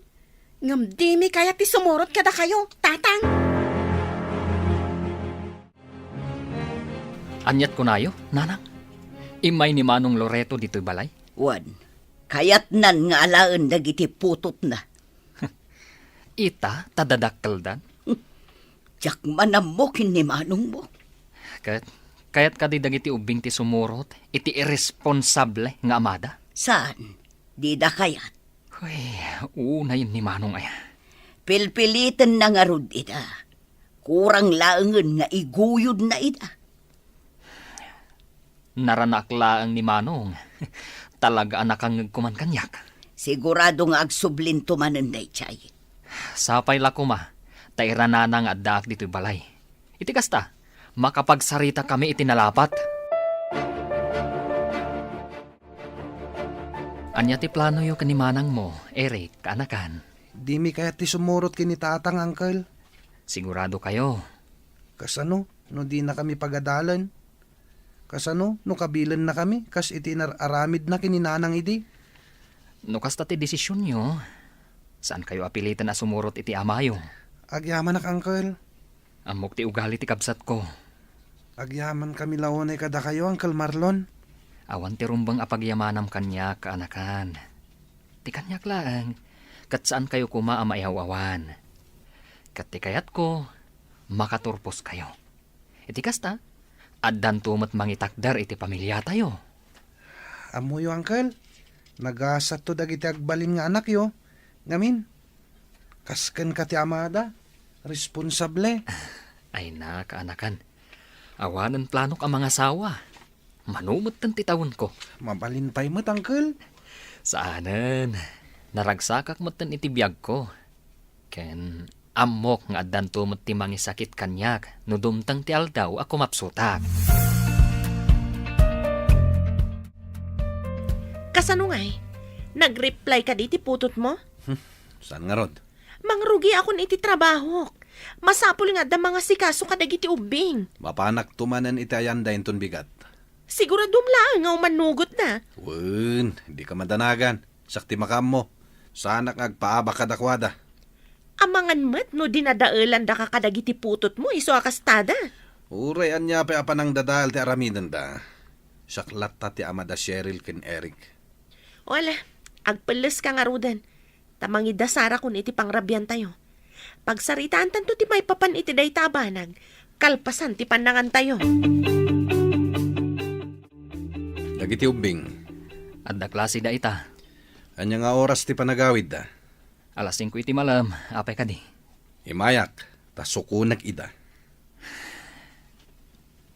ngem dimi kayat ti sumurot kadakayo, Tatang. Aniat kunayo, Nanang? Immay ni Manong Loreto ditoy balay? Wen, kayatnan nga alaen dagiti putotna. Ita, ta dadakkeldan? Diak man ammo ken ni manongmo. Ket, kayat kadi dagiti ubbing ti sumurot iti irresponsable nga amada? Saan? Dida kayat? Uy, unayen ni manong aya. Pilpilitenna ngarud ida. Kurang laengen nga iguyodna ida. Naranak laeng ni Manong. Talaga a nakangngegko man kaniak. Sigurado nga agsublinto manen daydiay. Sapay la koma, ta iranana nga addaak ditoy balay. Iti kasta, makapagsaritakami iti nalapat. Ania ti planoyo ken ni manangmo, Eric, kaanakan? Dimi kayat ti sumurot ken ni tatang, uncle. Sigurado kayo? Kasano no dinakami pagadalen? Kasano no kabilennakami kas iti inar-aramidna ken ni nanang idi? No kasta ti desisionyo, saan kayo a piliten a sumurot iti amayo. Agyamanak, uncle. Ammok ti ugali ti kabsatko. Agyamankami la unay kadakayo, Uncle Marlon. Awan ti rumbeng a pagyamanam kaniak, kaanakan. Ti kaniak laeng, ket saan kayo koma a maiaw-awan. Ket ti kayatko, makaturposkayo. Iti kasta, addanto met mangitakder iti pamiliatayo. Ammoyo, Uncle, nagasatto dagiti agbalin nga anakyo. Ngamin, kas kenka ti amada, responsable. Ay na, kaanakan. Awanen planok a mangasawa. Mano metten ti tawenko. Mabalin pay met, Uncle. Saanen. Naragsakak metten iti biagko. Ken ammok nga addanto met ti mangisakit kaniak no dumteng ti aldaw a kumapsutak. Kasano ngay? Nag-reply kadi ti putotmo? Hmm, saan ngarud? Mangrugiakon iti trabahok. Masapul nga adda mangasikaso kadagiti ubbing. Mapanakto manen iti ayanda inton bigat. Siguradom laeng nga umannugotda. Wen, dika madanagan. Siak ti makaammo. Saanak nga agpaabak kadakuada. Amangan met no dinadaelandaka kadagiti putotmo isu a kastada. Uray ania pay a panangdadael ti aramidenda. Siak latta ti ama da Cheryl ken Eric. Wala, agpelleska ngaruden. Ta mangidasarakon iti pangrabiantayo. Pagsaritaantanto ti maipapan iti dayta a banag, kalpasan ti pannangantayo. Dagiti ubbing. Adda klase da ita. Ania nga oras ti panagawidda? Alas singko iti malem, apay kadi? Imayak, ta sukonek ida.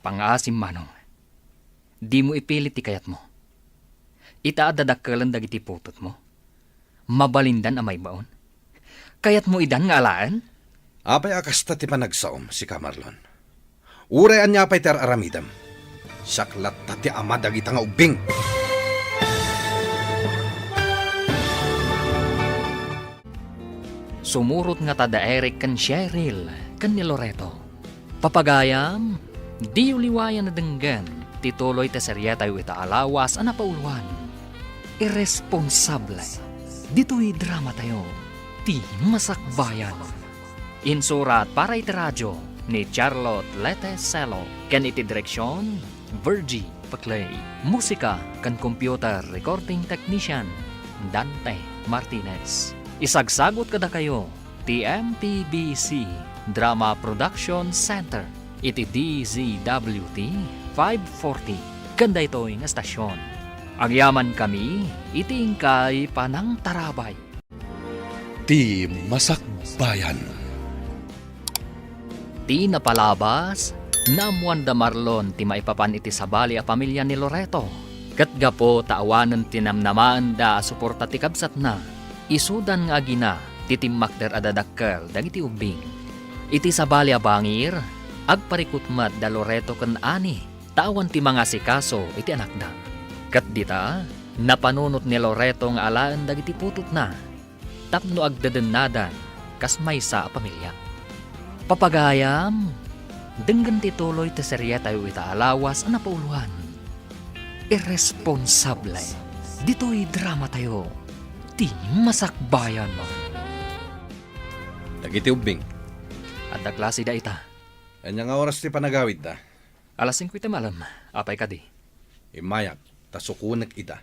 Pangaasim, Manong. Dimo ipilit ti kayatmo. Ita a dadakkelen dagiti putotmo. Mabalindan a maibaon. Kayatmo idan nga alaen? Apay a kasta ti panagsaom, sika Marlon? Uray ania pay ti ar-aramidem, siak latta ti ama dagita nga ubbing. Sumurot ngata da Eric ken Cheryl ken ni Loreto. Papagayam, diyo liwayan a denggen ti tuloy ti serietayo ita a lawas a napauloan. Irresponsable. Ditoy dramatayo, ti Masakbayan. Insurat para iti radio ni Charlotte Lete Celo ken iti direksion, Virgie Paclay. Musika ken computer recording technician, Dante Martinez. Isagsagut kadakayo ti M T B C Drama Production Center iti D Z W T five forty ken daytoy nga estasion. Agyamankami iti inkay panangtarabay. Ti Masakbayan. Ti napalabas, naammoan da Marlon ti maipapan iti sabali a pamilia ni Loreto. Ket gapu ta awanen ti namnamaenda a suporta ti kabsatna, isudan nga agina ti timmakder a dadakkel dagiti ubbing. Iti sabali a bangir, agparikut met da Loreto ken Ani, ta awan ti mangasikaso iti anakda. Ket dita, napanunot ni Loreto nga alaen dagiti putotna tapno agdedennadan kas maysa a pamilia. Papagayam, denggen ti tuloy ti serietayo ita a lawas a napauloan. Irresponsable. Ditoy dramatayo, ti Masakbayan. Dagiti ubbing. Adda klase da ita. Ania nga oras ti panagawidda? Alas singko iti malem, apay kadi? Immayak, ta sukonek ida.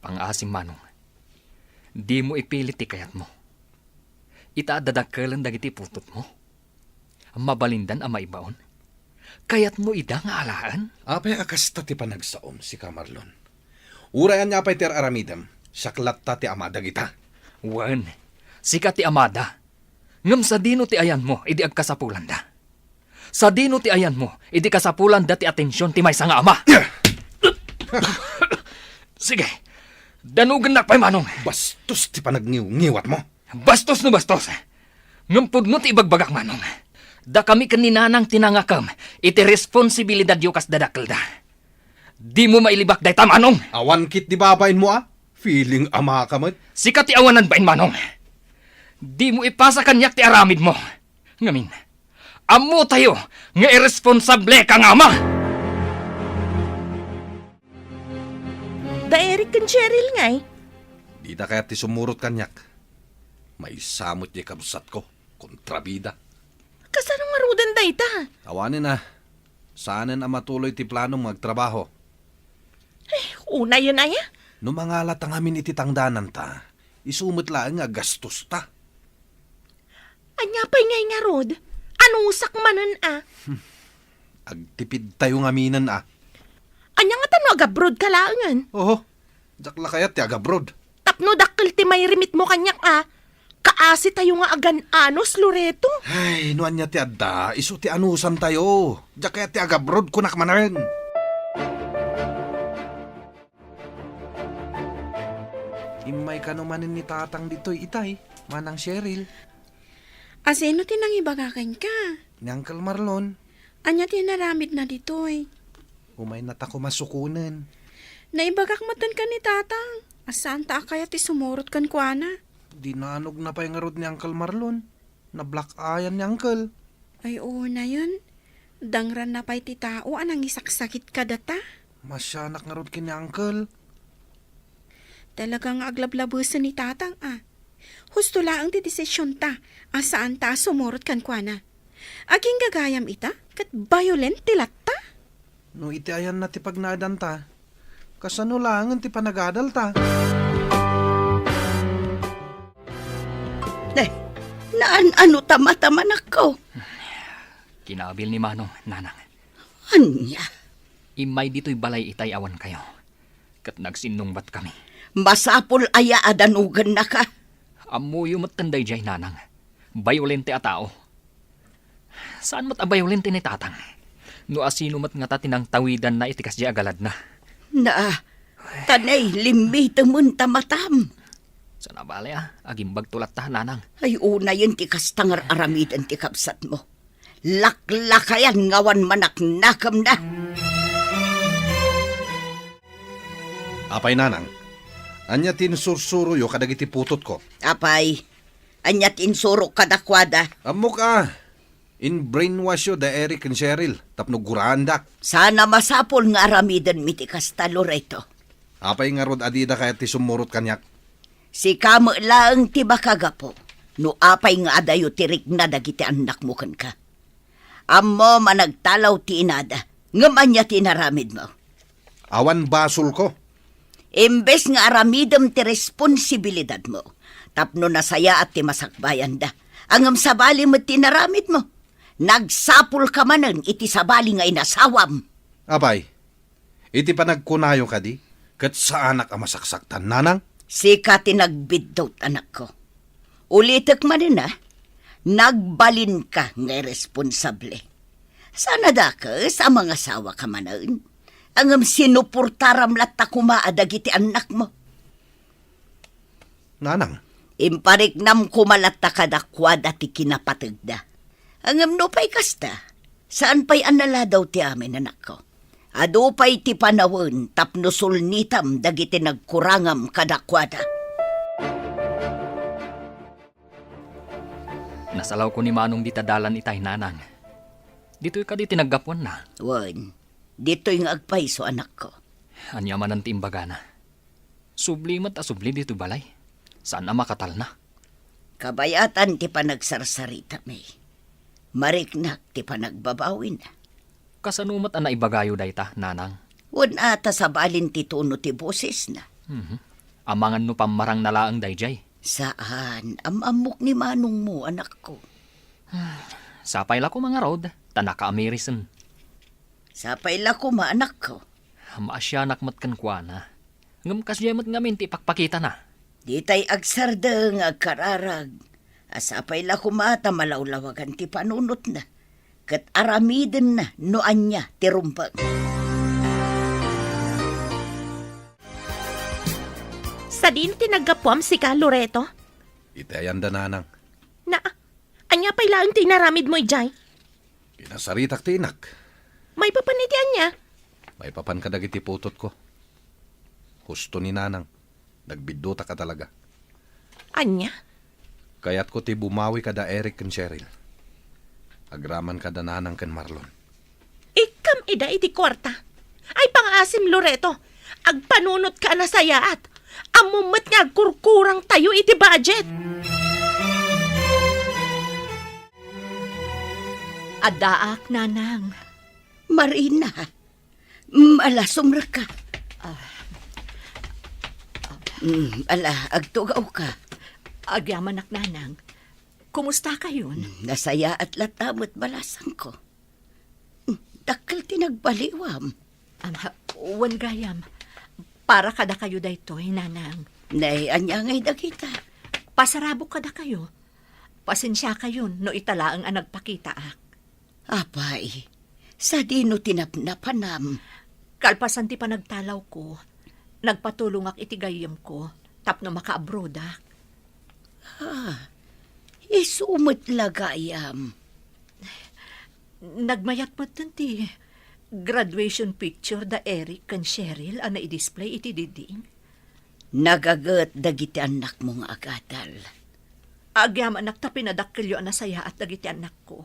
Pangaasim, Manong. Dimo ipilit ti kayatmo. Ita a dadakkelen dagiti putotmo. Mabalindan a maibaon. Kayatmo ida nga alaen? Apay a kasta ti panagsaom, sika Marlon? Uray ania pay ti ar-aramidem, siak latta ti ama dagita. Wen, sika ti amada. Ngem sadino ti ayanmo idi agkasapulanda? Sadino ti ayanmo idi kasapulanda ti atension ti maysa nga ama? Sige, danugennak pay, Manong. Bastos ti panagniwngiwatmo. Bastos no bastos. Ngem pudno ti ibagbagak, Manong. Dakami ken ni Nanang ti nangakem iti responsibilidadyo kas dadakkelda. Dimo mailibak dayta, Manong. Awan ketdi babainmo a? Feeling ama ka met. Sika ti awanan bain, Manong. Dimo ipasa kaniak ti aramidmo. Ngamin, ammotayo nga irresponsable ka nga ama. Da Eric ken Cheryl ngay? Dida kayat ti sumurot kaniak? Maysa met diay kabsatko, kontrabida. Kasano ngaruden dayta? Awanen a. Saanen a matuloy ti planom nga agtrabaho. Eh, unayen aya? No mangalata ngamin iti tangdananta, isu met laeng nga gastosta. Apay ngay ngarud? Anusak manen a? Agtipidtayo ngaminen a. Ania ngata no agabroad ka laengen? Oho, diak la kayat ti agabroad. Tapno dakkel ti mairimitmo kaniak a. Kaasitayo nga agan-anos, Loreto. Ay, no ania ti adda, isu ti anusantayo. Diak kayat ti agabroad, kunak manen. Immay kano manen ni Tatang ditoy itay, Manang Cheryl. Asino ti nangibaga kenka? Ni Uncle Marlon. Ania ti inaramidna ditoy? Umaynata koma sukonen. Naibagak metten ken ni Tatang a saanta a kayat ti sumurot kenkuana. Dinanogna pay ngarud ni Uncle Marlon. Nablack-eyan ni Uncle. Ay, unayen. Dangranna pay ti tao a nangisaksakit kadata. Masianak ngarud ken ni Uncle. Talaga nga aglablabesen ni Tatang a. Husto laeng ti desisionta a saanta a sumurot kenkuana. Aginggagayam ita ket violent ti latta. No iti ayanna ti pagnaedanta, kasano laengen ti panagadalta? Eh, naan-ano ta mata, manakko? Kinabil ni Manong, Nanang. Ania? Immay ditoy balay itay awan kayo. Ket nagsinnungbatkami. Masapul aya a danogennaka? Ammoyo metten daydiay, Nanang. Bayolente a tao. Saan met a bayolente ni Tatang? No asino met ngata ti nangtawidanna iti kasdiay a galadna? Naa, tanay, limmitemen ta matam. Sana bale a, agimbagto latta, Nanang. Ay, unayen ti kasta nga ar-aramiden ti kabsatmo. Laklakayan nga awan manaknakemna. Apay, Nanang, ania ti insursuroyo kadagiti putotko? Apay, ania ti insurok kadakuada? Ammok a, in-brainwashyo da Eric ken Cheryl tapno guraandak. Sana masapul nga aramidenmi ti kasta, Loreto. Apay ngarud a dida kayat ti sumurot kaniak? Sika met laeng ti makagapu no apay nga adayo ti rikna dagiti annakmo kenka. Ammom a nagtalaw ti inada, ngem ania ti inaramidmo? Awan basolko. Imbes nga aramidem ti responsibilidadmo, tapno nasayaat ti masakbayanda, ngem sabali met ti inaramidmo. Nagsapulka manen iti sabali nga inasawam. Apay, iti panagkunayo kadi, ket saanak a masaksaktan, Nanang? Sika ti nagbiddut, anakko. Ulitek manen a, nagbalinka nga irresponsable. Saan a dakes a mangasawaka manen, ngem sinuportaram latta koma a dagiti annakmo. Nanang. Impariknam koma latta kadakuada ti kinapategda. Ngem nupay kasta, saan pay a naladaw ti amin, anakko. Adu pay ti panawen tapno sulnitam dagiti nagkurangam kadakuada. Nasalawko ni Manong dita dalan itay, Nanang. Ditoy kadi ti naggapuanna? Wen, ditoy nga agpayso, anakko. Ania manen ti imbagana? Subli met a subli ditoy balay. Saan a makatalna. Kabayatan ti panagsarsarita, May. Mariknak ti panagbabawina. Kasano met a naibagayo dayta, Nanang? Wen a ta sabalin ti tono ti bosesna. Mhm. Amangan no pammarangna laeng daydiay. Saan, am-ammok ni manongmo, anakko. Sapay la koma ngarud, ta nakaamirisan. Sapay la koma, anakko. Maasianak met kenkuana. Ngem kasdiay met ngamin ti ipakpakitana. Ditay agsardeng nga agkararag a sapay la koma ta malawlawagan ti panunotna, ket aramidenna no ania ti rumbeng. Sadino ti naggapuam sika, Loreto? Iti ayanda, Nanang. Na, ania pay laeng ti inaramidmo idiay? Pinasaritak ti inak. Maipapan iti ania? Maipapan kadagiti putotko. Husto ni Nanang. Nagbiddutak a talaga. Ania? Kayatko ti bumawi kada Eric ken Cheryl. Agraman kada Nanang ken Marlon. Ikkam ida iti kuarta. Ay, pangaasim, Loreto. Agpanunotka a nasayaat. Ammom met nga agkurkurangtayo iti budget. Addaak, Nanang. Marina, mm, ala, sumrekka. Ah. Mm, ala, agtugawka. Agyamanak, Nanang. Kumustakayon? Hmm, nasayaat latta met balasangko. Hmm, dakkel ti nagbaliwam. Ama, wen gayam. Para kadakayo daytoy, nanang. Nay, ania ngay dagita? Pasarabok kadakayo. Pasensiakayon no ita laeng a nagpakitaak. Apay, sadino ti napnapanam? Kalpasan ti panagtalawko, nagpatulongak iti gayyemko tapno makaabrodak. Ah, isu met la gayam. Nagmayat met ti graduation picture da Eric ken Cheryl a naidisplay iti diding. Nagaget dagiti annakmo nga agadal. Agyamanak ta pinadakkelyo a nasayaat dagiti annakko.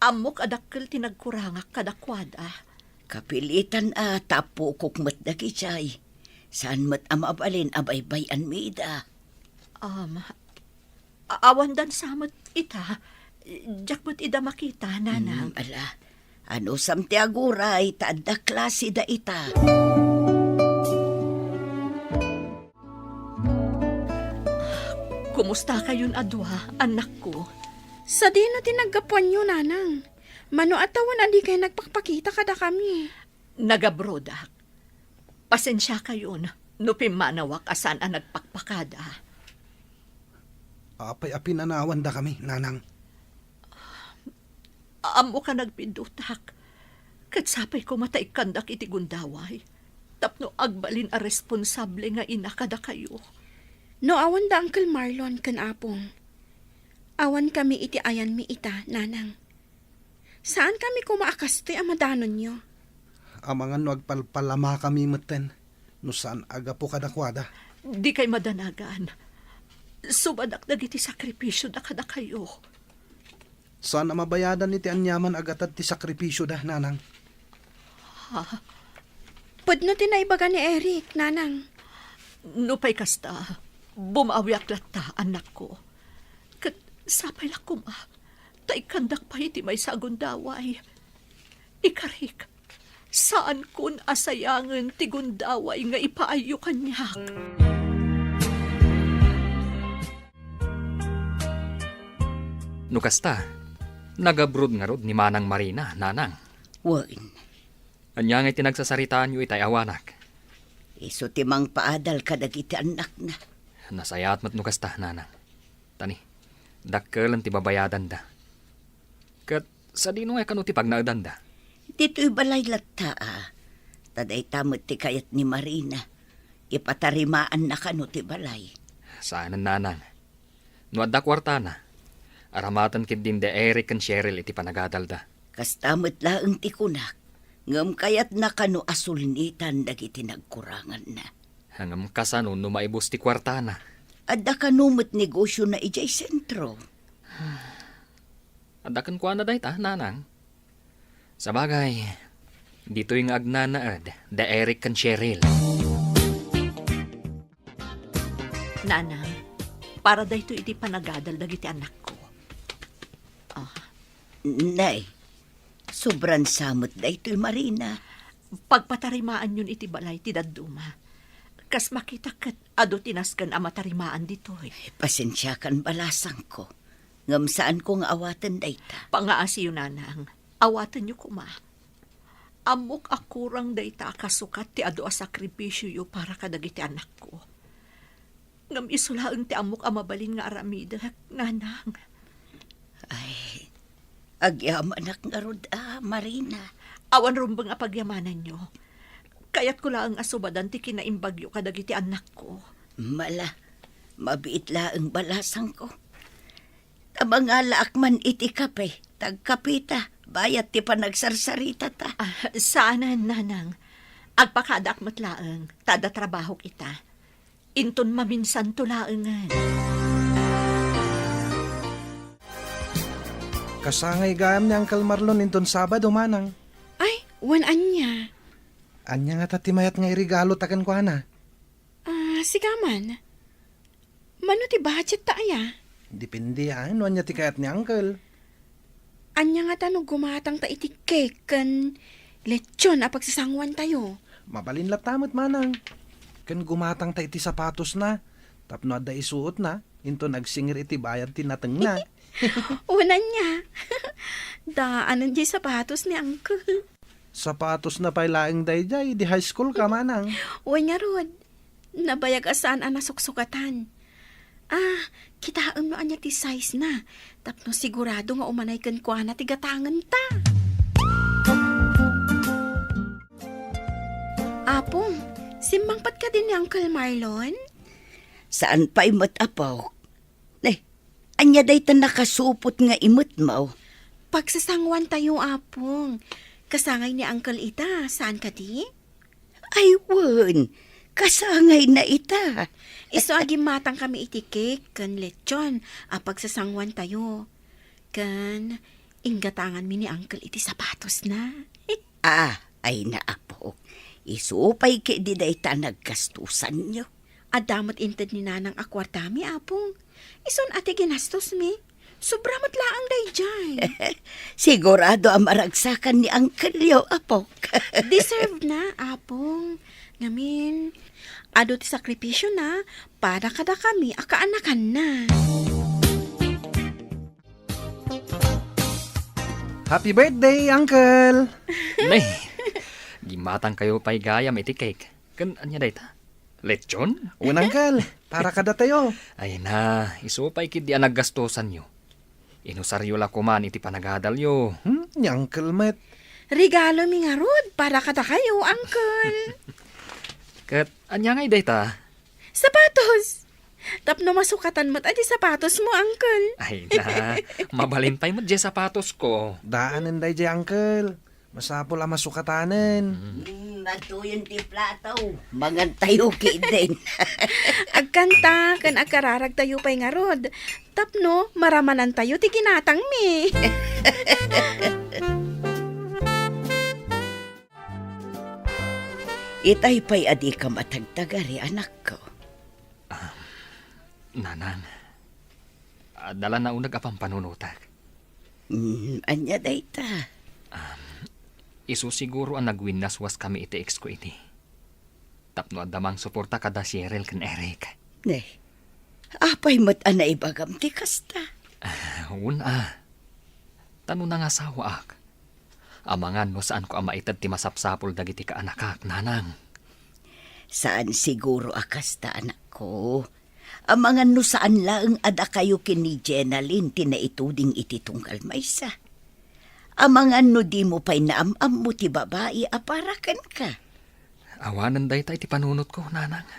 Ammok a dakkel ti nagkurangak kadakuada. Kapilitan a tapukok met dagijay. Saan met a mabalin a baybay-anmi ida. Um, a-, awan dansa met ita. Diak met ida makita, nanang. Hmm, ala. Anusam ti aguray, ta adda klase da ita. Kumustakayon a dua, annakko? Sadino ti naggapuanyo, nanang? Mano a tawen a dikay nagpakpakita kadakami? Nagabrodak. Pasensiakayon no pimmanawak a saan a nagpakpakada. Apay a pinanawandakami, nanang? Ammok a nagpiddutak, ket sapay koma ta ikkandak iti gundaway tapno agbalin a responsable nga ina kadakayo. No awan da Uncle Marlon ken Apong, awankami iti ayanmi ita, nanang. Saankami koma a kastoy a madanonyo. Amangan no agpalpalamakami metten no saan a gapu kadakuada. Dikay madanagan. Subadak dagiti sakripisioda kadakayo. Saan a mabayadan iti aniaman a gatad ti sakripisioda, nanang. Ha? Pudno ti naibaga ni Eric, nanang. Nupay kasta, bumawiak latta, annakko. Ket sapay la koma ta ikkandak pay iti maysa a gundaway. Ikarik, saankon a sayangen ti gundaway nga ipaayyo kaniak. No kasta, nagabrod ngarud ni Manang Marina, nanang. Wen. Ania ngay ti nagsasaritaanyo itay awanak? Isu ti mangpaadal kadagiti annakna. Nasayaat met no kasta, nanang. Tani, dakkelen ti babayadanda. Ket sadino ngay kano ti pagnaedanda? Ditoy balay latta, a. Ta dayta met ti kayat ni Marina. Ipatarimaanna kano ti balay. Saanen, nanang. No adda kuartana, aramaten ketdin da Eric ken Cheryl iti panagadalda. Kasta met laeng ti kunak, ngem kayatna kano a sulnitan dagiti nagkuranganna. Ngem kasano no maibus ti kuartana? Adda kano met negosiona idiay sentro. Adda kenkuana dayta, nanang. Sabagay, ditoy nga agnanaed da Eric ken Cheryl. Nanang, para daytoy iti panagadal dagiti anakko. Ah. Nay, sobran sa met daytoy, Marina. Pagpatarimaanyon iti balay ti dadduma. Kas makita ket adu ti nasken a matarimaan ditoy. Pasensiakan, balasangko. Ngem saanko nga awaten dayta. Pangaasiyo, nanang. Awatenyo koma. Ammok a kurang dayta a kasukat ti adu a sakripisioyo para kadagiti anakko. Ngem isu laeng ti ammok a mabalin nga aramidek, nanang. Ay, agyamanak ngarud a, Marina. Awan rumbeng a pagyamananyo. Kayatko laeng a subadan ti kinaimbagyo kadagiti annakko. Mala, mabiit laeng, balasangko. Ta mangalaak man iti kape, ta agkapeta, bayat ti panagsarsaritata. Ah, saanen, nanang. Agpakadaak met laeng, ta adda trabahok ita. Inton maminsanto laengen. Kasangay gayam ni Uncle Marlon inton Sabado, manang. Ay, wen ania? Ania ngata ti mayat nga iregalo ta kenkuana? Ah, sika man. Mano ti budget ta aya? Depende, ah, no ania ti kayat ni Uncle. Ania ngata no gumatang ta iti cake ken lechon a pagsasanguan tayo? Mabalin latta met, manang. Ken gumatang ta iti sapatos na, tapno adda isuot na, Inton agsingir iti bayad ti natengna. Unan niya. Daanen diay sapatos ni Uncle. Sapatosna pay laeng daydiay, idi high school ka, manang. Wen ngarud, nabayag a saan a nasuksukatan. Ah, kitaem no ania ti size na, tapno sigurado nga umanay kenkuana ti gatangenta. Apong, simmangpet kadi ni Uncle Marlon? Saan pay met, Apo. Eh, ania dayta nakasupot nga imetmo? Pagsasanguan tayo, Apong. Kasangay ni Uncle ita, saan kadi? Ay, wen. Kasangay na ita. Isu a gimmatang kami iti cake ken lechon a pagsasanguan tayo. Ken inggatanganmi ni Uncle iti sapatos na. Ah, ay na, Apo. Isu pay ketdi dayta a naggastusanyo. Adda met inted ni Nanang a kuartami, Apong. Isun a ti ginastosmi. Sobra met laeng daydiay. Sigurado a maragsakan ni Uncle-yo, Apok. Deserve na, Apong. Ngamin, adu ti sakripisio na para kadakami a kaanakanna. Happy birthday, Uncle! Nay, gimmatangkayo pay gayam iti cake. Ken ania dayta? Lechon? Wen, Uncle, para kadatayo. Ay na, isu pay ketdi a naggastosanyo. Inusaryo la koman iti panagadalyo. Hmm, ni Uncle met. Regalomi ngarud para kadakayo, Uncle. Ket ania ngay dayta? Sapatos! Tapno masukatan met a di sapatosmo, Uncle. Ay na, mabalin pay met diay sapatosko. Daanen daydiay, Uncle. Masapul a masukatanen. Mm. Mm, adtoyen ti plato. Mangantayo ketdin. Agkanta ken agkararagtayo pay ngarud. Tapno maramanantayo ti ginatangmi. Itay pay a dikam a tagtagari, anakko. Ah, Nanang, adda la nauneg a pampanunotek. Mm, ania dayta? Um, isu siguro a nagwinnaswaskami iti exko idi. Tapno adda mangsuporta kada Cheryl ken Eric. Ne, apay met a naibagam ti kasta? Ah, wen a. Ta no nangasawaak, amangan no saanko a maited ti masapsapul dagiti kaanakak, Nanang. Saan siguro a kasta, anakko. Amangan no saan laeng a dakayo ken ni Jenalyn ti naituding iti tunggal maysa. Amangan no dimo pay naam-ammo ti babai a para kenka. Awanen dayta iti panunotko, Nanang.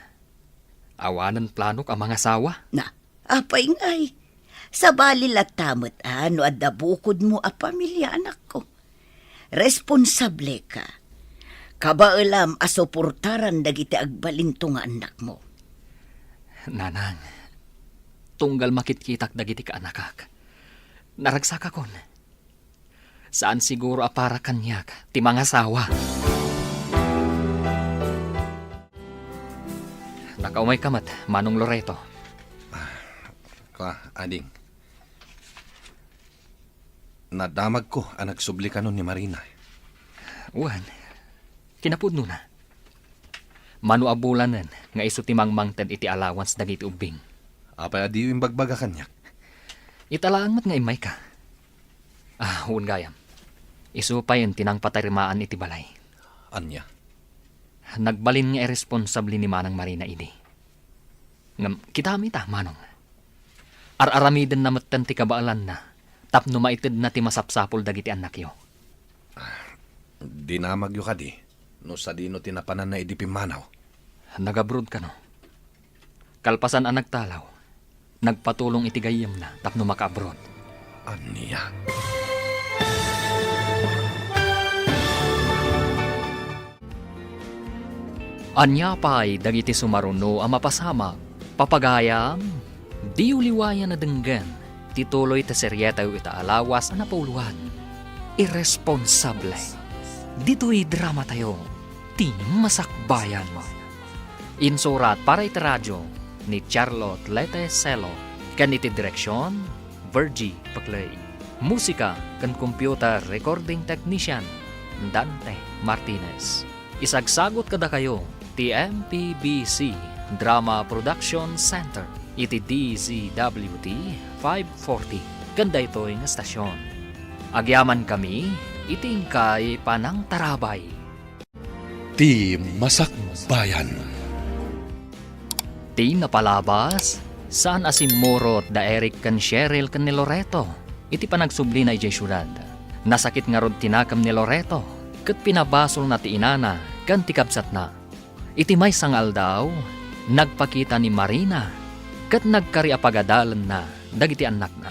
Awanen planok a mangasawa. Na, apay ngay? Sabali latta met a no adda bukodmo a pamilia, anakko. Responsable ka. Kabaelam a suportaran dagiti agbalinto nga annakmo. Nanang, tunggal makitkitak dagiti kaanakak, naragsakakon. Saan siguro a para kaniak ti mangasawa. Nakaumayka met, Manong Loreto. Ah, kua, ading. Nadamagko a nagsubli kanon ni Marina. Wen, kinapudnona. Mano a bulanen nga isu ti mangmangted iti allowance dagiti ubbing. Apay a diyo imbagbaga kaniak? Ita laeng met nga immayka. Ah, wen gayam. Isu payen ti nangpatarimaan iti balay. Ania? Nagbalin nga irresponsable ni Manang Marina idi. Ngem, kitaem ita, Manong. Ar-aramidenna metten ti kabaelanna tapno maitedna ti masapsapul dagiti annakyo. Dinamagyo kadi no sadino ti napananna idi pimmanaw? Nag-abroad kano. Kalpasan a nagtalaw, nagpatulong iti gayyemna tapno makaabroad. Ania? Ania pay dagiti sumaruno a mapasamak, papagayam? Diyo liwayan a denggen ti tuloy ti serietayo ita a lawas a napauluan, Irresponsable. Ditoy dramatayo, ti masakbayan. Insurat para iti radio ni Charlotte Lete Celo, ken iti direksion, Virgie Paclay. Musika ken computer recording technician, Dante Martinez. Isagsagut kadakayo ti M P B C Drama Production Center. iti D Z W T five forty ken daytoy nga stasyon. Agyamankami iti inkay panangtarabay. Ti Masakbayan. Ti napalabas, saan a simmurot da Eric ken Cheryl ken ni Loreto iti panagsublina idiay siudad. Nasakit ngarud ti nakemna ni Loreto ket pinabasolna ti inana ken ti kabsatna. Iti maysa nga aldaw, nagpakita ni Marina ket nagkari a pagadalenna dagiti annakna.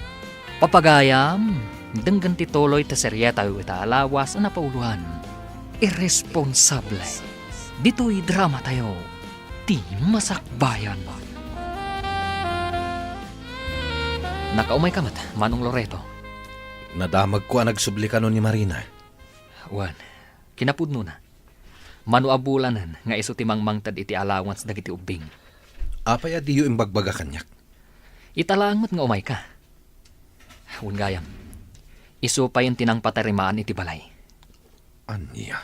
Papagayam, denggen ti tuloy ti serietayo ita a lawas a napauloan. Irresponsable. Ditoy dramatayo, Ti Masakbayan. Nakaumayka met, Manong Loreto. Nadamagko a nagsubli kano ni Marina. Wen, kinapudnona. Mano a bulanen nga isu ti mangmangted iti allowance dagiti ubbing. Apay a diyo imbagbaga kaniak? Ita laeng met nga umayka. Wen gayam, isu payen ti nangpatarimaan iti balay. Ania?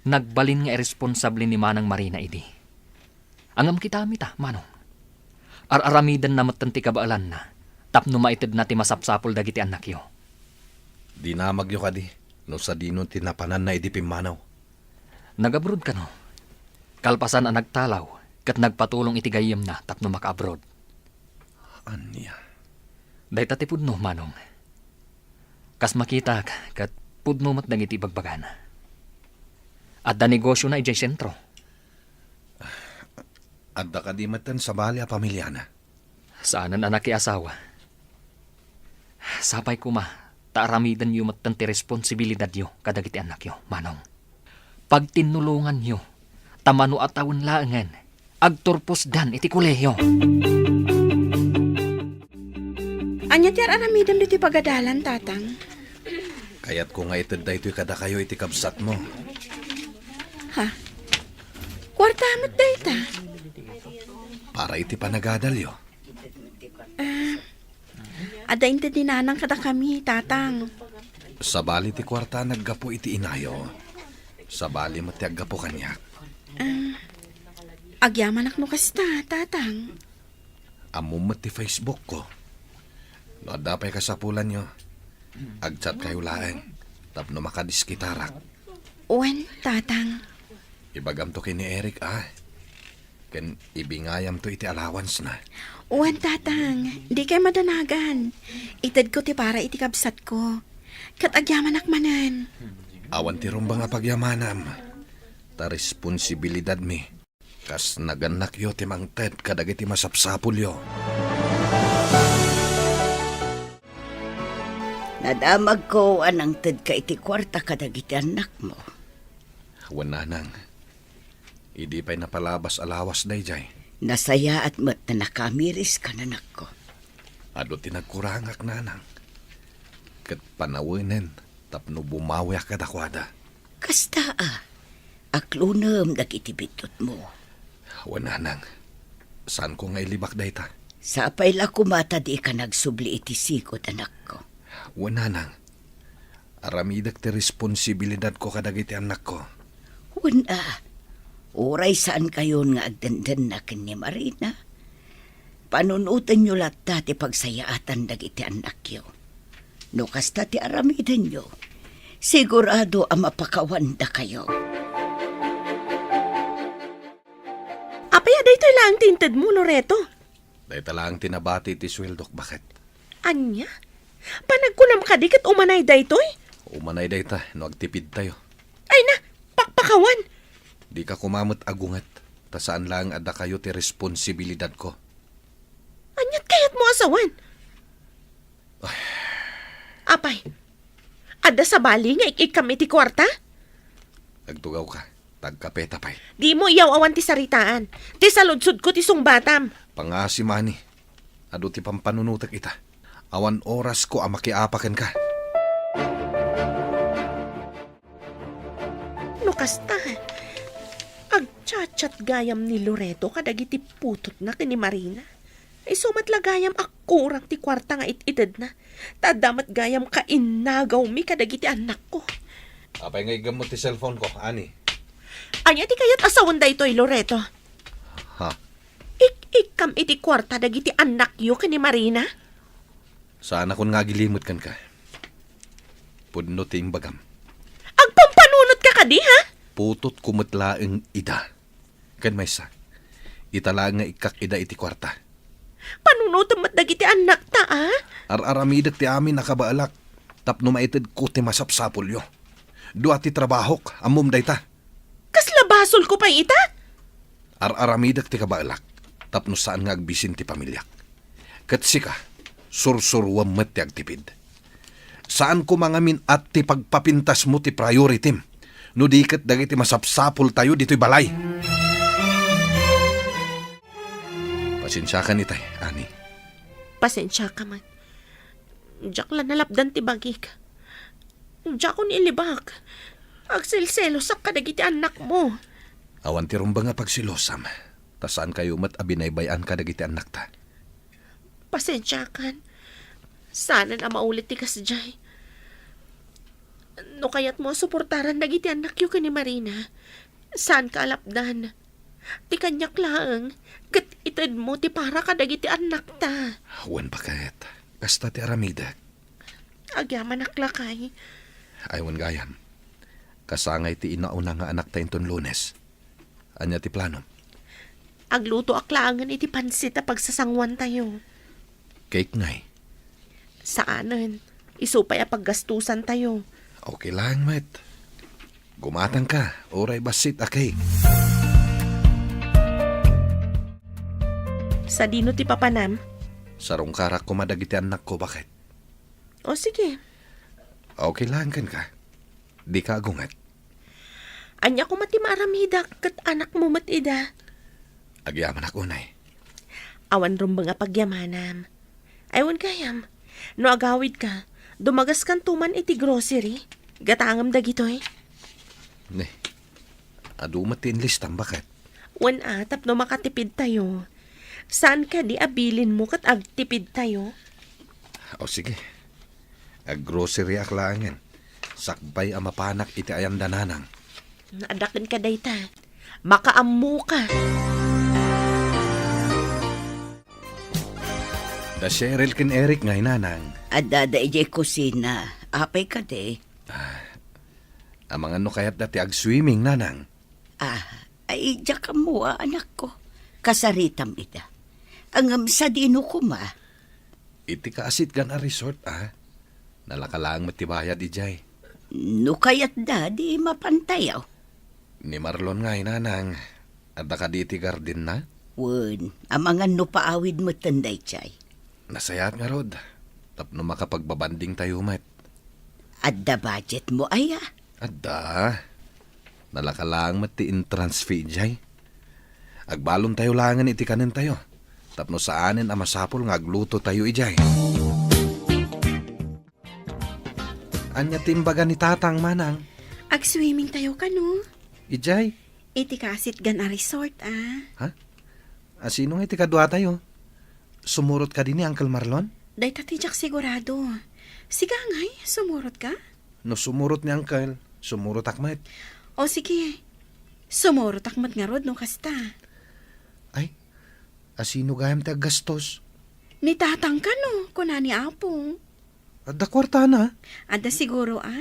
Nagbalin nga irresponsable ni Manang Marina idi. Ngem kitami ta, Manong. Ar-aramidenna metten ti kabaelanna tapno maitedna ti masapsapul dagiti annakyo. Dinamagyo kadi no sadino ti napananna idi pimmanaw? Nag-abroad kano. Kalpasan a nagtalaw ket nagpatulong iti gayyemna tapno maka-abroad. Ania? Dayta ti pudno, Manong. Kas makitak, ket pudno met dagiti ibagbagana. Adda negosiona idiay sentro. Adda kadi metten sabali a pamiliana? Saanen a nakiasawa. Sapay koma, ta aramidenyo metten ti responsibilidadyo kadagiti annakyo, Manong. Pagtinnulonganyo, ta mano a tawen laengen, agturposdan iti kolehio. Ania ti ar-aramidem ditoy pagadalan, Tatang? Kayatko nga ited daytoy kadakayo iti kabsatmo. Ha? Kuarta met dayta? Para iti panagadalyo. Ah, adda inted ni Nanang kadakami, Tatang. Sabali ti kuarta naggapu iti inayo. Sabali met ti aggapu kaniak. Ah, agyamanak no kasta, Tatang. Ammom met ti Facebook ko. No adda pay kasapulanyo, agchat kayo laeng tapno makadiskitarak. Wen, Tatang. Ibagamto ken ni Eric, a. Ken ibingayamto iti allowance na. Wen, Tatang, dikay madanagan. Itedko ti para iti kabsatko. Ket agyamanak manen. Awan ti rumbeng a pagyamanam. Ta responsibilidadmi. Kas nagannakyo ti mangted kadagiti masapsapulyo. Nadamagko a nangtedka iti kuarta kadagiti annakmo. Wen, Nanang. Idi pay napalabas a lawas daydiay. Nasayaat met ta nakaamiriska, anakko. Adu ti nagkurangak, Nanang. Ket panawenen tapno bumawiak kadakuada. Kasta a, aklonem dagiti biddutmo. Wen, Nanang, saanko nga ilibak dayta. Sapay la koma ta dika nagsubli iti sigud, anakko. Wen, Nanang, aramidek ti responsibilidadko kadagiti annakko. Wen a, uray saankayon nga agdendenna ken ni Marina, panunotenyo latta ti pagsayaatan dagiti annakyo. No kasta ti aramidenyo, sigurado a mapakawandakayo. Apay a daytoy laeng ti intedmo, Loreto? Dayta laeng ti nabati iti sueldok, baket. Ania? Panagkunam kadi ket umanay daytoy? Umanay dayta no agtipidtayo. Ay na, pakpakawan! Dika koma met agunget, ta saan laeng a dakayo ti responsibilidadko. Aniat kayatmo a sawen? Ay. Apay, adda sabali nga ik-ikkam iti kuarta? Agtugawka, ta agkapeta pay. Dimo iyaw-awan ti saritaan. Ti saludsodko ti sungbatam. Pangaasim, ani. Adu ti pampanunotek ita. Awan orasko a makiapa kenka. No kasta, agchat-chat gayam ni Loreto kadagiti putotna ken ni Marina. Isu met la gayam a kurang ti kuarta nga it-itedna. Ta adda met gayam kainnagawmi kadagiti annakko. Apay nga iggammo ti cellphone ko, ani? Ania ti kayat a sawen daytoy, Loreto? Ha? Ik-ikkam iti kuarta dagiti annakyo ken ni Marina? Saanakon nga agilimut kenka. Pudno ti imbagam. Agpampanunotka kadi, ha? Putotko met laeng ida. Ken maysa, ita laeng nga ikkak ida iti kuarta. Panunotem met dagiti annakta, a? Ar-aramidek ti amin a kabaelak tapno maitedko ti masapsapulyo. Dua ti trabahok, ammom dayta. Kasla basolko pay ita? Ar-aramidek ti kabaelak tapno saan nga agbisin ti pamiliak. Ket sika, sursuruem met ti agtipid. Saan koma ngamin a ti pagpapintasmo ti prioritim no di ket dagiti masapsapultayo ditoy balay. Pasensiakan itay, Ani. Pasensiaka met. Diak la nalapdan ti bagik. Diakon ilibak. Agselselosak kadagiti annakmo. Awan ti rumbeng a pagselosam, ta saankayo met a binaybay-an kadagiti annakta. Pasensiakan. Saanen a maulit ti kasdiay. No kayatmo a suportaran dagiti annakyo ken ni Marina, saanka a lapdan. Ti kaniak laeng, ket itedmo ti para kadagiti annakta. Wen, baket. Kasta ti aramidek. Agyamanak lakay. Ay, wen gayam. Kasangay ti inauna nga anakta inton Lunes. Ania ti planom? Aglutoak laengen iti pansit a pagsasanguantayo. Cake ngay? Saanen. Isu pay a paggastusantayo. Okay lang, met. Gumatang ka, uray bassit a cake. Sadino ti papanam? Sarungkarak koma dagiti annakko, baket. O, sige. Okay lang kenka. Dika agunget. Ania koma ti maaramidak ket anakmo met ida? Agyamanak unay. Awan rumbeng a pagyamanam. Ay, wen gayam, no agawidka, dumagaskanto man iti grocery. Gatangem dagitoy. Ne, adu met ti inlistam, baket. Wen a, tapno makatipidtayo. Saan kadi a bilinmo ket agtipidtayo? O, sige. Aggroceryak laengen. Sakbay a mapanak iti ayan da Nanang. Adda kenka dayta. Makaammoka. Da Cheryl ken Eric ngay, Nanang. Adda da idiay kusina. Apay kadi? Ah, amangan no kayatda ti agswimming, Nanang. Ah, ay, diak ammo a, anakko. Kasaritam ida. Ngem sadino koma? Iti kaasitgan a resort, a. Nalaka laeng met ti bayad idiay. No kayatda, di mapantayo. Ni Marlon ngay, Nanang. Adda kadi iti gardenna? Wen, amangan no paawid metten daydiay. Nasayaat ngarud, tapno makapagbabandingtayo met. Adda budgetmo aya? Adda. Nalaka laeng met ti entrance fee idiay. Agbalontayo laengen iti kanentayo, tapno saanen a masapul nga aglutotayo idiay. Ania ti imbaga ni Tatang, Manang? Agswimmingtayo kano? Idiay? Iti kaasitgan a resort, a. Ha? A, sino nga iti kaduatayo? Sumurot kadi ni Uncle Marlon? Dayta ti diak sigurado. Sika ngay, sumurotka? No sumurot ni Uncle, sumurotak met. O sige, sumurotak met ngarud no kasta. Ay, a, sino gayam ti aggastos? Ni Tatang kano, kuna ni Apo. Adda kuartana? Adda siguro, a.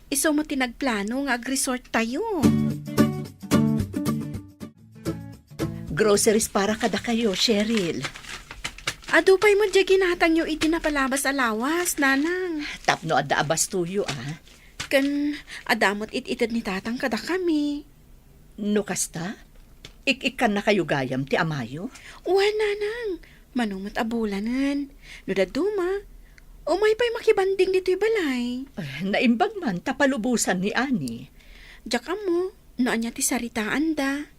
Isu met ti nagplano nga agresorttayo. Groceries para kadakayo, Cheryl. Adu pay met diay ginatangyo iti napalabas a lawas, Nanang. Tapno adda a bastoyo, a. Ken adda met it-ited ni Tatang kadakami. No kasta, ik-ikkannakayo gayam ti amayo? Wen, Nanang. Mano met a bulanen. No dadduma, umay pay makibanding ditoy balay. Ah, naimbag man ta palubosan ni Ani. Diak ammo no ania ti saritaanda.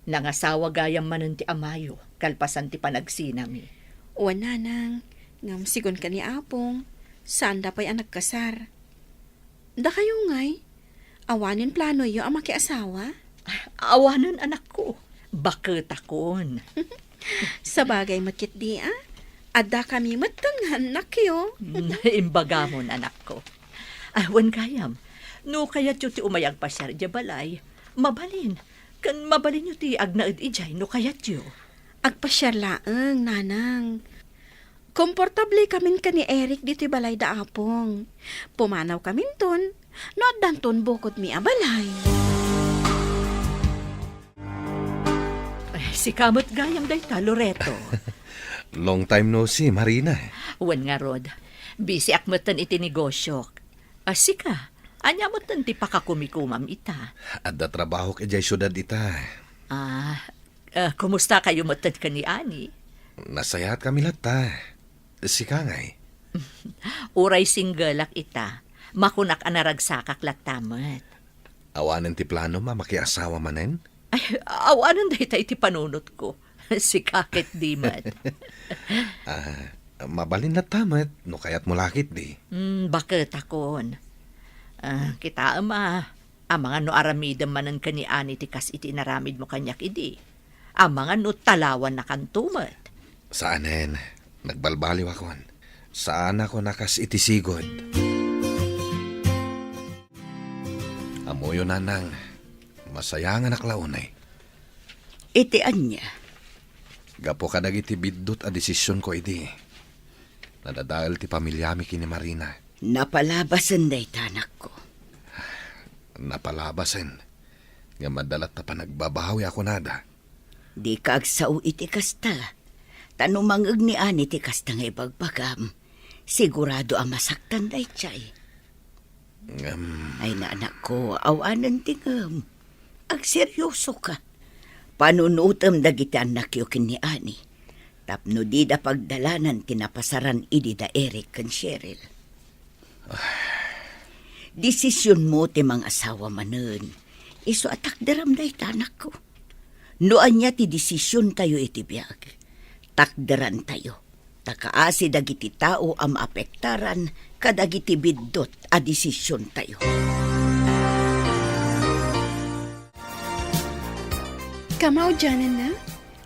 Nangasawa gayam manen ti amayo, kalpasan ti panagsinami. Wen, Nanang, ngem sigun ken ni Apong, saanda pay a nagkasar. Dakayo ngay, awanen planoyo a makiasawa? Awanen, anakko. Baketakon. Sabagay met ketdi, a. Addakami met nga annakyo. Naimbagam, anakko. Ah, wen gayam, no kayatyo ti umay agpasiar idiay balay, mabalin, Ken mabalinyo ti agnaed idiay no kayatyo. Agpasiar laeng, Nanang. Komportablekamin ken ni Eric ditoy balayda, Apong. Pumanawkaminton, no addanton bukodmi a balay. Ay, sika met gayam dayta, Loreto. Long time no see, Marina. Wen ngarud, bisiak metten iti negosiok. A, sika, ania metten ti pakakumikumam ita? Adda trabahok idiay siudad ita. Ah, eh, kumusta kayo metten ken ni Ani? Nasayaatkami latta. Sika ngay? Uray singgelak ita, makunak a naragsakak latta met. Awanen ti planom a makiasawa manen? Ay, awanen dayta iti panunotko. Sika ket di met. Ah, mabalin latta met no kayatmo la ketdi. Hmm, baketakon. Ah, kitaem a, amangan no aramidem manen ken ni Ani ti kas iti inaramidmo kaniak idi. Amangan no talawannakanto met. Saanen, nagbalbaliwakon. Saanakon a kas iti sigud. Ammoyo, Nanang, masayanganak la unay. Iti ania? Gapu kadagiti biddut a desisionko idi, nadadael ti pamiliami ken ni Marina. Napalabasen dayta, anakko. Napalabasen. Ngem adda latta panagbabawi a kunada. Dika agsao iti kasta. Ta no mangngeg ni Ani ti kasta nga ibagbagam, sigurado a masaktan daydiay. Ngem... Ay, anakko, awanen ti ngem. Agseriosoka. Panunotem dagiti annakyo ken ni Ani tapno dida pagdalanan ti napasaran idi da Eric ken Cheryl. Desisionmo ti mangasawa manen. Isu a takderam dayta, anakko. No ania ti desisiontayo iti biag, takderantayo. Ta kaasi dagiti tao a maapektaran kadagiti biddut a desisiontayo. Kamaudianenna,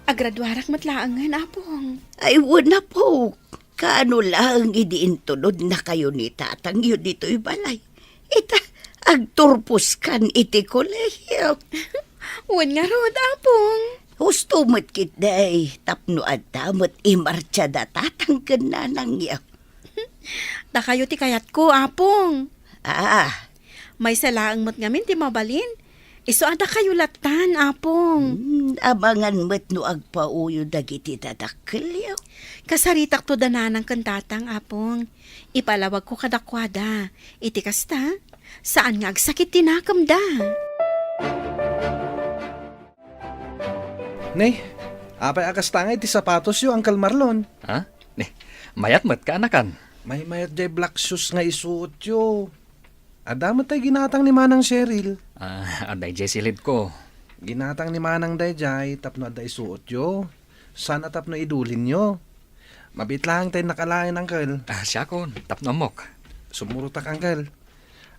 agraduarak met laengen, Apong. Ay, wen, Apok. Kaano laeng idi intulodnakayo ni tatangyo ditoy balay? Ita, agturposkan iti kolehiyo. Wen ngarud, Apong. Husto met ketdi, tapno adda met imartsa da tatang ken nanangyo. Dakayo ti kayatko, Apong. Ah. Maysa laeng met ngamin ti mabalin. Isu a dakayo lattan, Apong. Hmm, amangan met no agpaoyo dagiti dadakkelyo. Kasaritakto da nanang ken tatang, Apong. Ipalawagko kadakuada. Iti kasta, saan nga agsakit ti nakemda. Ne, apay a kasta nga iti sapatosyo, Uncle Marlon? Ha? Ne, mayat met, kaanakan. Maymayat jay black shoes nga isuotyo. Adda met tay ginatang ni Manang Cheryl. Ah, adda idiay silidko. Ginatang ni Manang daydiay tapno adda isuotyo. Saan a tapno idulinyo. Mabiit laeng tay nakalaen, Uncle. Ah, siakon, tapno ammok. Sumurotak, Uncle.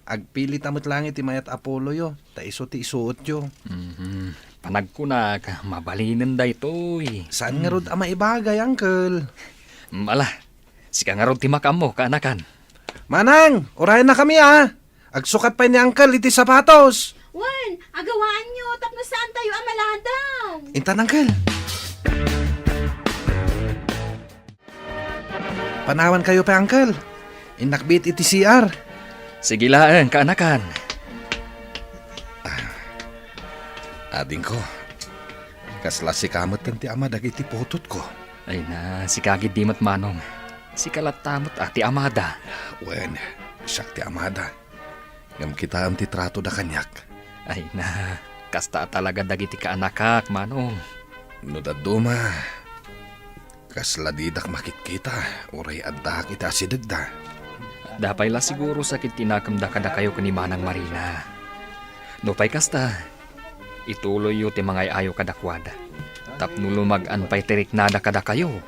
Agpilita met laeng iti mayat a poloyo, ta isu ti isuotyo. Mhm. Panagkunak, mabalinen daytoy. Saan ngarud a maibagay, Uncle? Mm, ala, sika ngarud ti makaammo, kaanakan. Manang, urayennakami, a. Agsukat pay ni Uncle iti sapatos. Wen, agawaanyo tapno saantayo a maladaw. Intan, Uncle. Panawankayo pay, Uncle. Innak biit iti C R. Sige laeng, kaanakan. Adingko, kasla sika met ti ama dagiti putotko. Ay na, sika gid di met, Manong. Sika latta met a ti amada. Wen, siak ti amada. Ngem kitaem ti tratoda kaniak. Ay na, kasta a talaga dagiti kaanakak, Manong. No dadduma, kasla didak makitkita, uray addaak iti asidegda. Apay la siguro sakit ti nakemda kadakayo ken ni Manang Marina. Nupay kasta, ituloyyo ti mangay-ayo kadakuada, tapno lumag-an pay ti riknada kadakayo.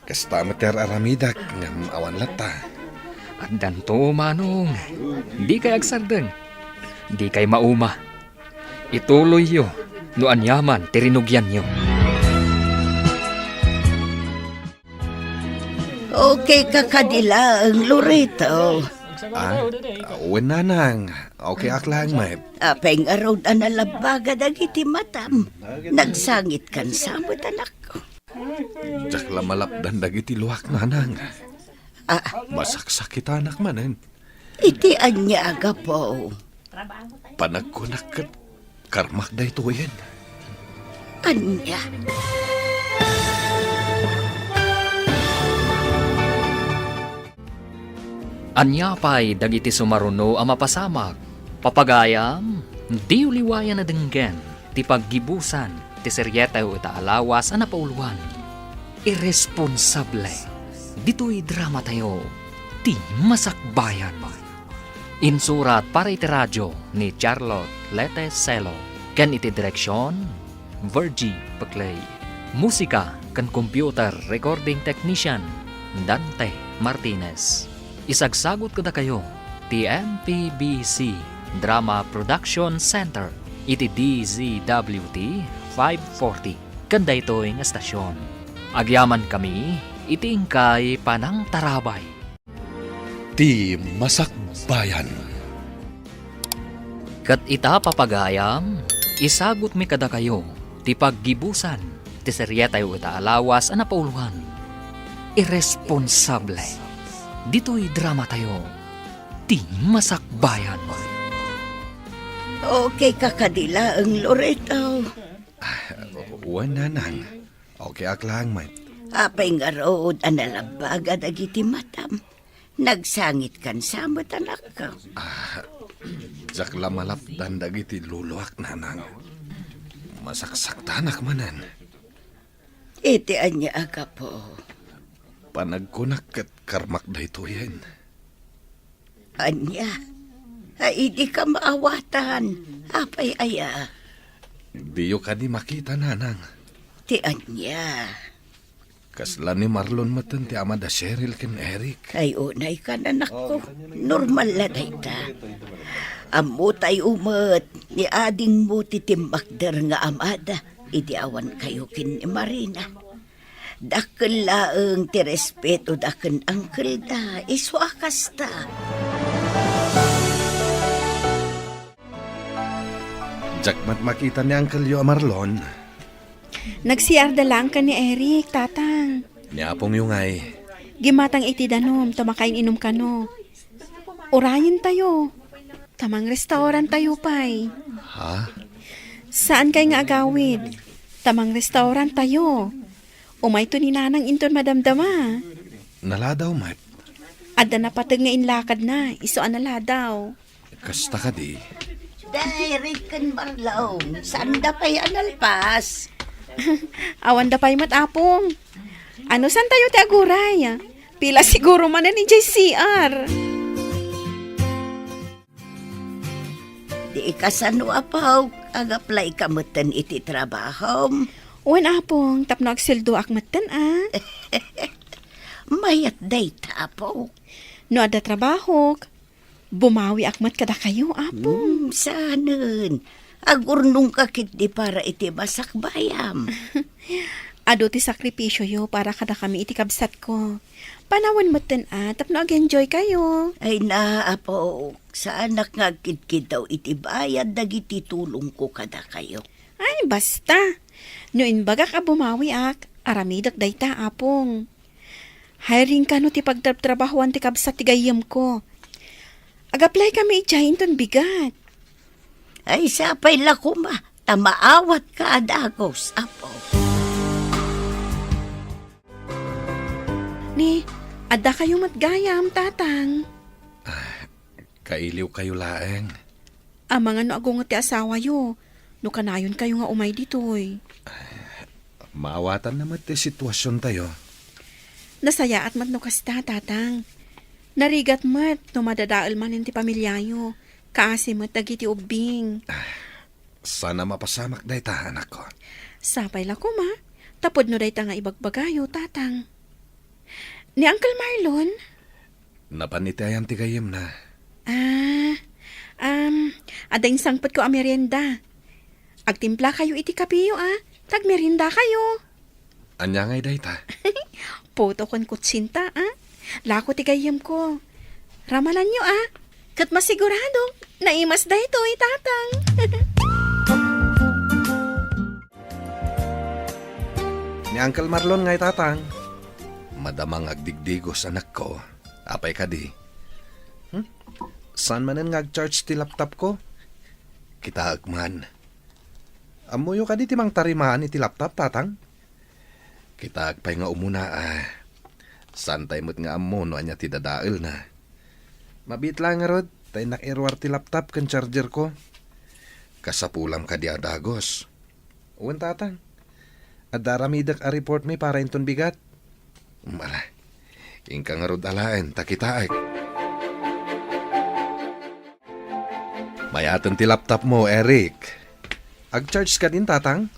Kasta met ti ar-aramidek, ngem awan latta. Addanto, Manong. Dikay agsardeng. Dikay mauma. Ituloyyo no aniaman ti rinugianyo. Okay ka kadi laeng, Loreto. Ah, wen, nanang. Okay ak lang met. Apay ngarud a nalabbaga dagiti matam? Nagsangitkan sa met, anakko. Diak la malapdan dagiti luak, nanang. Ah, masaksakitanak manen. Iti ania a gapu? Panagkunak ket karmak daytoyen. Ania? Ania pay dagiti sumaruno a mapasamak? Papagayam, diyo liwayan a denggen ti paggibusan ti serietayo ita a lawas a napauloan. Irresponsable. Ditoy dramatayo, ti Masakbayan. Insurat para iti radio ni Charlotte Lete Celo, ken iti direksion, Virgie Peclay. Musika ken computer recording technician, Dante Martinez. Isagsagut kadakayo ti M P B C Drama Production Center iti D Z W T five forty ken daytoy nga estasion. Agyamankami iti inkay panangtarabay. Ti Masakbayan. Ket ita, papagayam, isagutmi kadakayo ti paggibusan ti serietayo ita a lawas a napauloan. Irresponsable. Ditoy dramatayo, ti Masakbayan. Okay ka kadi laeng, Loreto? Ah, wen, nanang. Okay ak lang met. Apay ngarud a nalabbaga dagiti matam? Nagsangitkan sa met, anakko. Ah, diak la malapdan dagiti luluak, nanang. Masaksaktanak manen. Iti ania a gapu? Panagkunak ket karmak daytoyen. Ania? Ay, idi ka maawatan. Apay aya? Diyo kadi makita, nanang. Ti ania? Kasla ni Marlon metten ti ama da Cheryl ken Eric. Ay, unay ka, anakko. Normal la dayta. Ammotayo met ni adingmo ti timmakder nga amada idi awan kayo ken ni Marina. Dakkel laeng ti respetoda ken angkelda, isu a kasta. Diak met makita ni angkelyo a Marlon. Nag-C R da laeng ken ni Eric, Tatang. Ni apongyo ngay? Gimmatang iti danum, ta makain-inum kano. Urayentayo. Ta mangrestaurantayo pay. Ha? Saankay nga agawid. Ta mangrestaurantayo. Umayto ni Nanang inton madamdama. Naladaw met. Adda napateg nga inlakadna, isu a naladaw. Kasta kadi? Derek ken Marlon, saanda pay a nalpas? Awanda pay met, Apong. Ano, saantayo ti aguray? Pila siguro manen idiay C R? Di kasano, Apok? Ag-apply ka metten iti trabahom? Wen, Apong, tapno agsueldoak metten, a. Mayat dayta, Apok. No adda trabahok, bumawiak met kadakayo, Apong. Hmm, saanen. Agurnongka ketdi para iti masakbayam. Adu ti sakripisioyo para kadakami iti kabsatko. Panawen metten a, tapno ag-enjoy kayo. Ay na, Apok, saanak nga agkidkiddaw iti bayad dagiti tulongko kadakayo. Ay, basta. No imbagak a bumawiak, aramidek dayta, Apong. Hiring kano ti pagtrabtrabahoan ti kabsat ti gayyemko. Ag-apply kami idiay inton bigat. Ay, sapay la koma, ta maawatka a dagus, Apo. Ni, adda kayo met gayam, Tatang. Ah, kailiw kayo laeng. Amangan no agunget ti asawayo, no kanayon kayo nga umay ditoy. Maawatanna met ti situasiontayo. Nasayaat met no kasta, Tatang. Narigat met no madadael manen ti pamiliayo. Kaasi met dagiti ubbing. Saan a mapasamak dayta, anakko. Sapay la koma, ta pudno dayta nga ibagbagayo, Tatang. Ni Uncle Marlon? Napan iti ayan ti gayyemna. Ah, um, adda insangpetko a merienda. Agtimpla kayo iti kapeyo, a. Ta agmerienda kayo. Ania ngay dayta? Puto ken kutsinta, a. Lako ti gayyemko. Ramalanyo, a. Ket masigurado, naimas daytoy, Tatang. Ni Uncle Marlon ngay, Tatang. Madama nga agdigdigos, anakko. Apay kadi? Hmm? Saan manen nga ag-charge ti laptop ko? Kitaek man. Ammoyo kadi ti mangtarimaan iti laptop, Tatang? Kitaek pay nga umuna, a. Saantay met nga ammo no ania ti dadaelna. Mabiit laeng ngarud, ta innak iruar ti laptop ken charger ko. Kasapulam kadi a dagus. Wen, Tatang. Adda aramidek a report mi para inton bigat. Mala. Inka ngarud alaen, ta kitaek. Mayaten ti laptop mo, Eric. Ag-charge kadin, Tatang?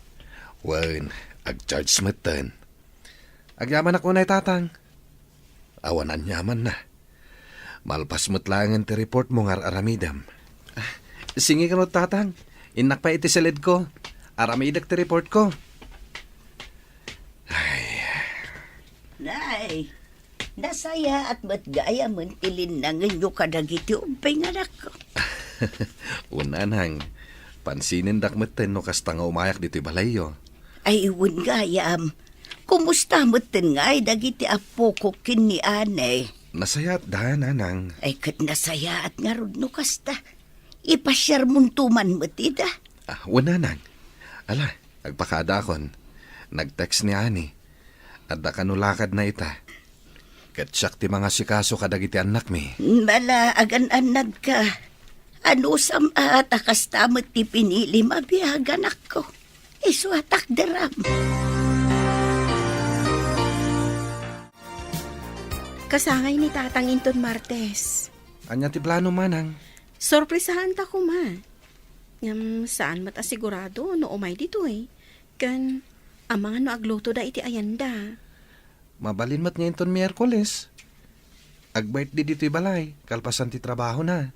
Wen, ag-charge metten. Agyamanak unay, Tatang. Awan aniamanna. Malpas met laengen ti report mo nga ar-aramidem. Sige kano, Tatang. Innak pay iti siled ko. Aramidek ti report ko. Ay. Nay, nasayaat met gayamen ti linnangenyo kadagiti ubbing, anakko. Wen, Nanang, pansinendak metten no kasta nga umayak ditoy balayyo. Ay, wen gayam. Kumusta metten ngay dagiti appoko ken ni Anay? Nasayaatda, Nanang. Ay, ket nasayaat ngarud no kasta. Ipasiarmonto man met ida. Ah, wen, Nanang. Ala, agpakadaakon. Nag-text ni Ani. Adda kano lakadna ita. Ket siak ti mangasikaso kadagiti annakmi. Mala, agan-annadka. Anusam a ta kasta met ti pinilim a biag, anakko. Isu a takderam. Kasangay ni Tatang inton Martes. Ania ti plano, Manang? Sorpresaanta koma. Ngem saan met a sigurado no umay ditoy. Ken, amangan no aglutoda iti ayanda. Mabalin met nga inton Miyerkules. Ag-birthday ditoy balay, kalpasan ti trabahona.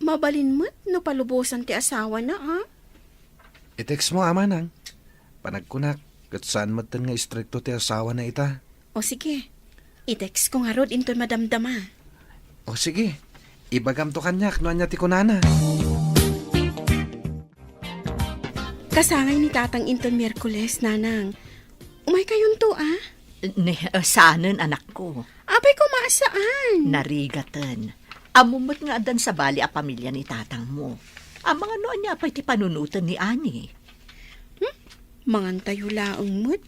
Mabalin met no palubosan ti asawana, a? I-text mo, a, Manang. Panagkunak, ket saan metten nga istrikto ti asawana ita. O sige, i-text ko ngarud inton madamdama. O sige, ibagamto kaniak no ania ti kunana. Kasangay ni Tatang inton Miyerkules, Nanang. Umaykayonto, a? Ne, eh, saanen, anakko. Apay koma a saan? Narigaten. Ammom met nga addan sabali a pamilia ni tatangmo. Amangan no ania pay ti panunoten ni Ani. Hmm? Mangantayo laeng met.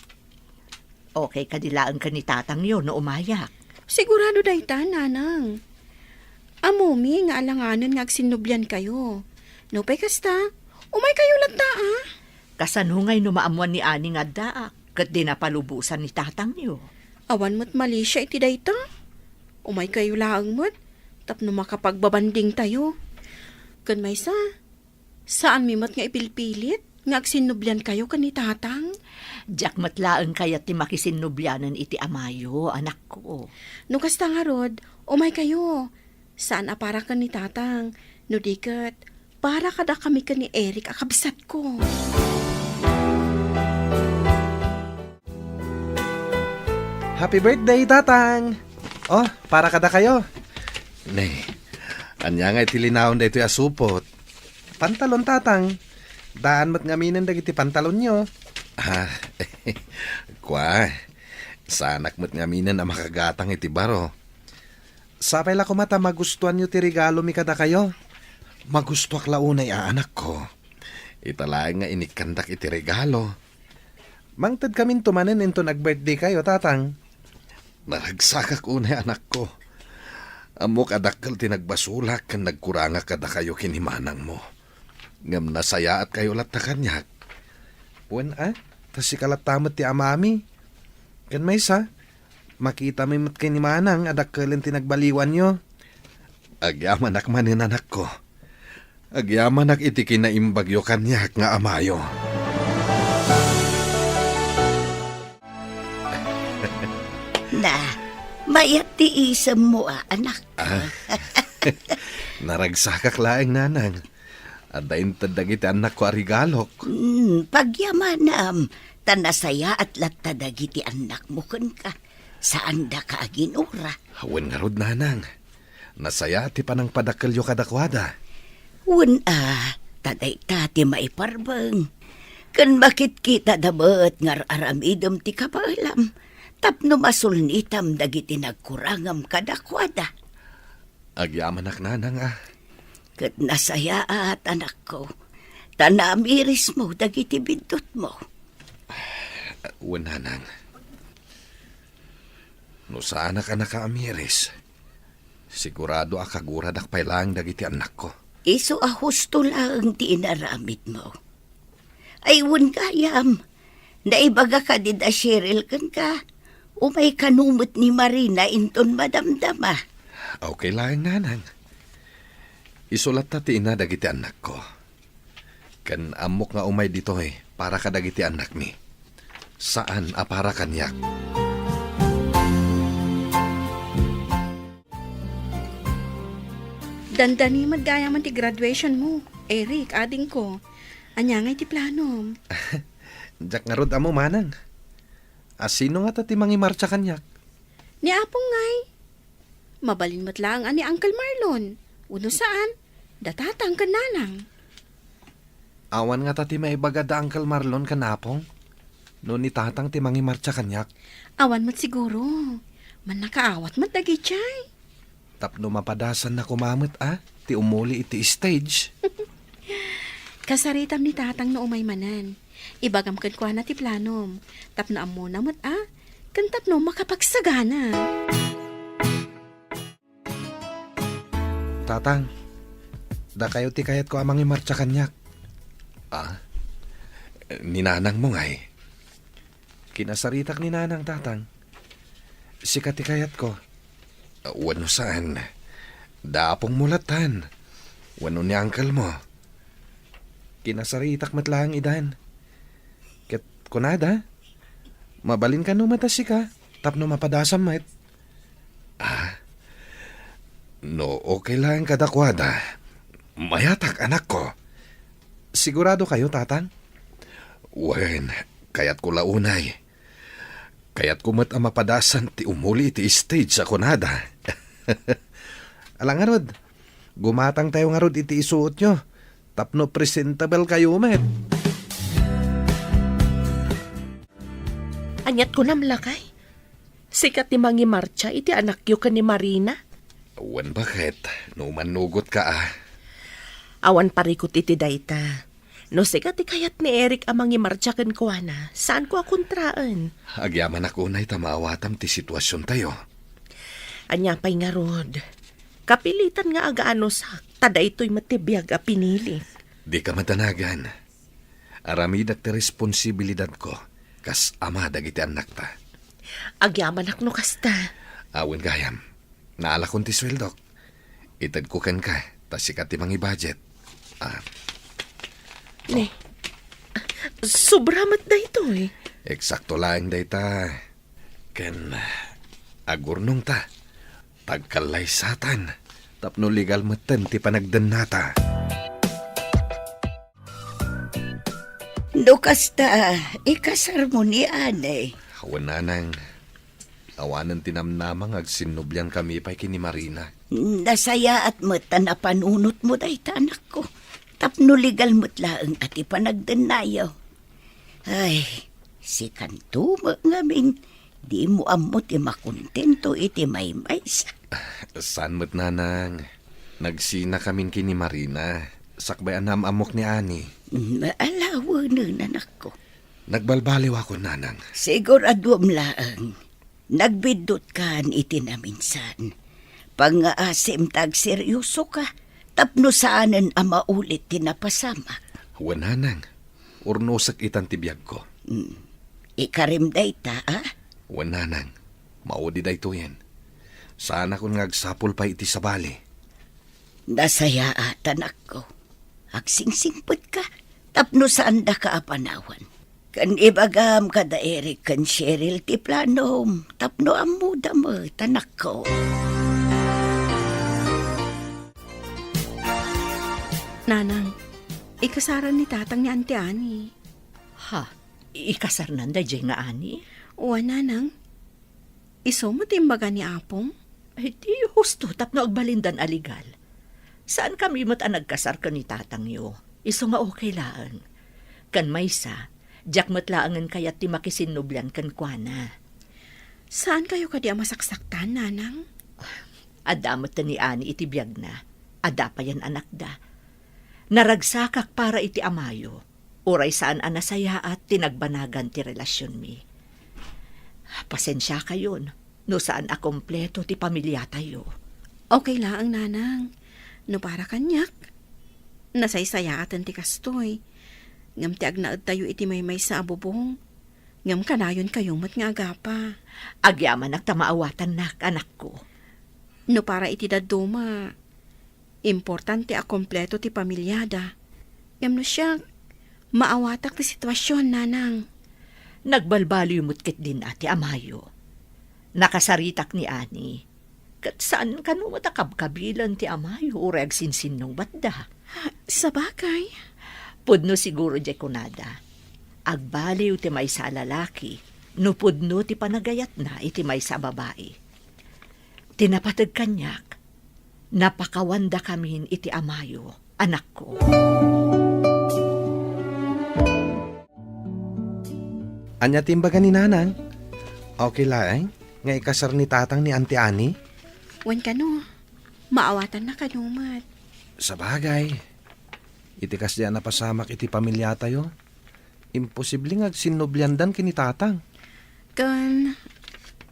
Okay kadi laeng ken ni tatangyo no umayak? Sigurado dayta, Nanang. Ammomi nga alanganen nga agsinnubliankayo. Nupay kasta, umaykayo latta, a? Kasano ngay no maammoan ni Ani nga addaak, ket dina palubosan ni tatangyo? Awan met malisia iti dayta. Umaykayo laeng met, tapno makapagbabandingtayo. Ken maysa, saanmi met nga ipilpilit nga agsinnubliankayo ken ni Tatang? Diak met laeng kayat ti makisinnublianen iti amayo, anakko. No kasta ngarud, umaykayo. Saan a para ken ni Tatang, no di ket, para kadakami ken ni Eric a kabsatko. Happy birthday, Tatang! Oh, para kadakayo. Ne, ania ngay ti linaon daytoy a supot? Pantalon, Tatang. Daan met ngaminen dagiti pantalonyo. Ah, kua, saanak met ngaminen a makagatang iti baro. Sapay la koma ta magustuanyo ti regalomi kadakayo. Magustuak la unay a anakko. Ita laeng nga inikkandak iti regalo. Mangtedkaminto manen inton ag-birthday kayo, Tatang. Naragsakak unay, anakko. Ammok a dakkel ti nagbasolak ken nagkurangak kadakayo ken ni manangmo. Ngem nasayaatkayo latta kaniak. Wen a, ta sika latta met ti amami. Ken maysa, makitami met ken ni manang a dakkelen ti nagbaliwanyo. Agyamanak manen, anakko. Agyamanak iti kinaimbagyo kaniak nga amayo. Na, mayat ti isemmo a, anak. Ah, naragsakak laeng, nanang. Adda inted dagiti annakko a regalok. Hmm, pagyamanam, ta nasayaat latta dagiti annakmo kenka. Saandaka a ginura. Wen ngarud, nanang. Nasaya ti panangpadakkelyo kadakuada. Wen a, ta dayta ti maiparbeng. Ken makitkitada met nga ar-aramidem ti kabaelam tapno masulnitam dagiti nagkurangam kadakuada. Agyamanak, nanang, a. Ket nasayaat, anakko, ta naamirismo dagiti biddutmo. Wen, nanang. No saanak a nakaamiris, sigurado a kaguradak pay laeng dagiti annakko. Isu a husto laeng ti inaramidmo. Ay, wen gayam, naibaga kadi da Cheryl kenka, umay kano met ni Marina inton madamdama. Okay laeng, nanang. Isu latta ti ina dagiti annakko. Ken ammok nga umay ditoy para kadagiti annakmi. Saan a para kaniak. Dandani met gayaman ti graduation mo, Eric, adingko. Ania ngay ti planom? Diak ngarud ammo, manang. A, sino ngata ti mangimartsa kaniak? Ni Apong ngay. Mabalin met laeng a ni Uncle Marlon. Wenno saan, da Tatang ken Nanang. Awan ngata ti maibaga da Uncle Marlon ken Apong? No ni Tatang ti mangimartsa kaniak? Awan met siguro. Mannakaawat met dagiti ay. Tapno mapadasanna koma met a ti umuli iti stage. Kasaritam ni Tatang no umay manen. Ibagam kenkuana ti planom. Tapno ammona met a, ken tapno makapagsagana. Tatang, dakayo ti kayatko a mangimartsa kaniak. Ah? Ni nanangmo ngay? Kinasaritak ni nanang, Tatang. Sika ti kayatko. Wenno saan, da apongmo lattan. Wenno ni uncle mo. Kinasaritak met laeng idan. Ket kunada, mabalin kano met a sika, tapno mapadasam met. Ah, no okay laeng kadakuada, mayatak, anakko. Sigurado kayo, Tatang? Wen, kayatko la unay. Kayatko met a mapadasan ti umuli iti stage a kunada. Ala ngarud, gumatang tayo ngarud iti isuotyo, tapno presentable kayo met. Aniat kunam, lakay? Sika ti mangimartsa iti anakyo ken ni Marina? Wen, baket, no mannugot ka, a. Awan parikut iti dayta. No sika ti kayat ni Eric a mangimartsa kenkuana, saanko a kontraen. Agyamanak unay ta maawatam ti situasiontayo. Ania pay ngarud? Kapilitan nga aganusak, ta daytoy met ti biag a pinili. Dika madanagan. Aramidak ti responsibilidadko kas ama dagiti annakta. Agyamanak no kasta. Awan gayam. Naalakon ti sueldok. Itedko kenka, ta sika ti mangi-budget. Ah. Ne. Sobra met daytoy. Eksakto laeng dayta. Ken agurnongta. Tagkallaysatan. Tapno legal metten ti panagdennata. No kasta, ikasarmo ni Ani. Wen, nanang. Awanen ti namnama nga agsinnublian kami pay ken ni Marina. Nasayaat met ta napanunotmo dayta, anakko. Tapno legal met laeng a ti panagdennayo. Ay, sikanto met ngamin, dimo ammo ti makontento iti maymaysa. Saan met, nanang. Nagsinakamin ken ni Marina, sakbay a naam-ammok ni Ani. Mm, alawenen, anakko. Nagbalbaliwakon, nanang. Siguraduem laeng. Nagbiddutka iti naminsan. Pangngaasim ta agseryosoka, tapno saanen a maulit ti napasamak. Wen, nanang. Urnosek itan ti biagko. Mm. Ikarim dayta, a? Wen, nanang. Maudi daytoyen. Saanakon nga agsapul pay iti sabali. Nasayaat, anakko. Agsingsingpetka, tapno saandaka a panawan. Ken ibagam kada Eric ken Cheryl ti planom, tapno ammoda met, anakko. Nanang, ikasaran ni Tatang ni Auntie Annie. Ha? Ikasarnan daydiay nga Ani? Wen, nanang. Isu met ti imbaga ni Apong. Ay, ti husto tapno agbalindan a legal. Saankami met a nagkasar ken ni tatangyo. Isu nga okay laeng. Ken maysa, diak met laengen kayat ti makisinnublian kenkuana. Saankayo kadi a masaksaktan, Nanang? Adda met ni Ani iti biagna. Adda payen anakda. Naragsakak para iti amayo. Uray saan a nasayaat ti nagbanagan ti relasionmi. Pasensiakayon no saan a kompleto ti pamiliatayo. Okay laeng, Nanang. No para kaniak, nasaysayaaten ti kastoy. Ngem ti agnaedtayo iti maymaysa a bubong, ngem kanayonkayo met nga agapa. Agyamanak ta maawatannak, anakko. No para iti dadduma, importante a kompleto ti pamiliada. Ngem no siak, maawatak ti situasion, Nanang. Nagbalbaliw met ketdin a ti amayo. Nakasaritak ni Ani, ket saan kano met a kabkabilan ti amayo uray agsinsinnungbatda. Sabagay. Pudno siguro diay kunada. Agbaliw ti maysa a lalaki no pudno ti panagayatna iti maysa a babai. Ti napateg kaniak, napakawandakamin iti amayo, anakko. Ania ti imbaga ni Nanang? Okay laeng nga ikasar ni Tatang ni Auntie Annie? Wen kano, maawatanna kano met. Sabagay, iti kasdi a napasamak iti pamiliatayo, imposible nga agsinnubliandan ken ni Tatang. Ken,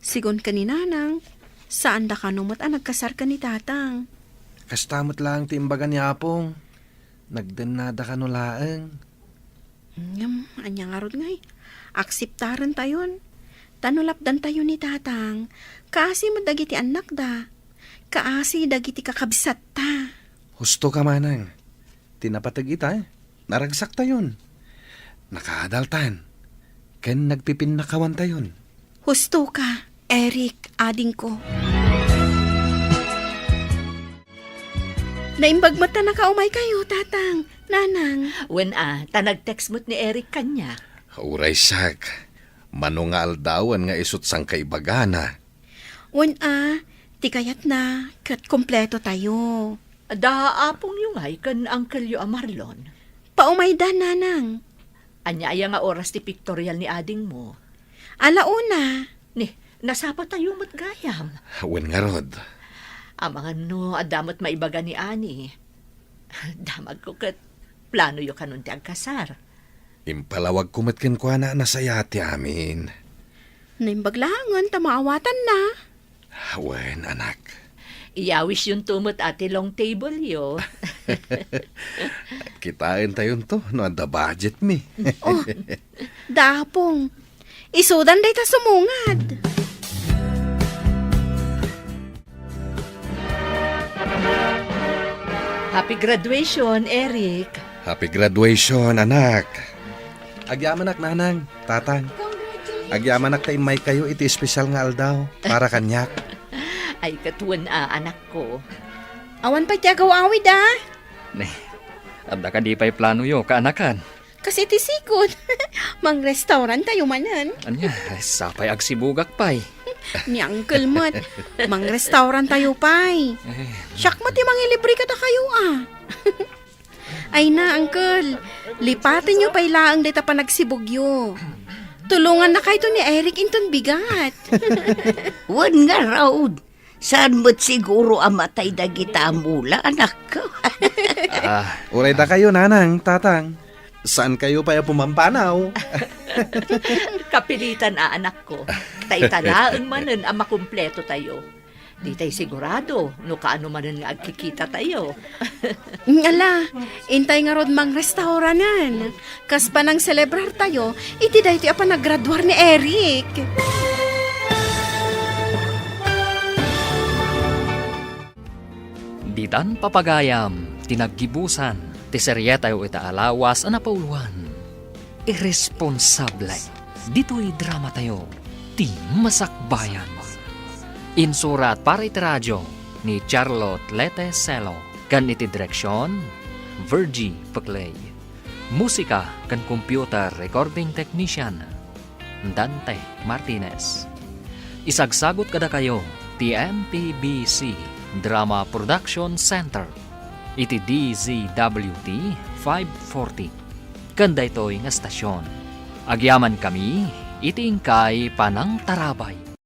sigun ken ni Nanang, saanda kano met a nagkasar ken ni Tatang. Kasta met laeng ti imbaga ni Apong. Nagdennada kano laeng. Ngem, ania ngarud ngay? Akseptarentayon. Ta no lapdantayo ni Tatang, kaasi met dagiti annakda. Kaasi dagiti kakabsatta. Husto ka, Manang. Ti napateg ita, naragsaktayon. Nakaadaltan. Ken nagpipinnakawantayon. Husto ka, Eric, adingko. Naimbag met ta nakaumaykayo, Tatang, Nanang. Wen a, ta nag-text met ni Eric kaniak. Uray siak, mano nga aldawen nga isut' saan kaibagana. Wen a, ti kayatna, ket kompleto tayo. Da apongyo ngay ken angkelyo a Marlon? Paumayda, Nanang. Ania aya nga oras ti pictorial ni adingmo? Ala una. Ni, nasapatayo met gayam. Wen ngarud. Amangan no adda met maibaga ni Ani. Damagko ket planoyo kanon ti agkasar. Impalawagko met kenkuana a nasayaat ti amin. Naimbag laengen ta maawatanna. Wen, anak. Iyawisyonto met a ti long table-yo. Kitaentayonto no adda budget mi. Oh, da Apong. Isudan dayta sumungad. Happy graduation, Eric. Happy graduation, anak. Agyamanak, Nanang, Tatang. Agyamanak ta immaykayo iti espesyal nga aldaw para kaniak. Ay, ket wen a, anakko. Awan pay ti agaw-awid, a? Ne, adda kadi pay planoyo, kaanakan? Kas iti sigud, mangrestaurantayo manen. Ania, sapay agsibugak pay. Ni uncle met, mangrestaurantayo pay. Eh. Siak met ti mangilibre kadakayo, a. Ay na, uncle, lipatenyo pay laeng dayta panagsibugyo. Tulongannakayto ni Eric inton bigat. Wen ngarud, saan met siguro a matay dagita a mula, anakko? Ah. Uray dakayo, Nanang, Tatang. Saankayo pay a pumampanaw? Kapilitan a, anakko. Ta ita laeng manen a makumpletotayo. Ditay sigurado no kaano manen nga agkikitatayo. Ala, intay ngarud mangrestauranen. Kas panangselebrar tayo iti daytoy a panagraduar ni Eric. Ditan papagayam ti naggibusan ti serietayo ita a lawas a napauluan, Irresponsable. Ditoy dramatayo, Ti Masakbayan. Insurat para iti radio ni Charlotte Lete Celo, ken iti direksion, Virgie Peclay. Musika ken computer recording technician, Dante Martinez. Isagsagut kadakayo ti M P B C Drama Production Center iti D Z W T five forty ken daytoy nga stasyon. Agyamankami iti inkay panangtarabay.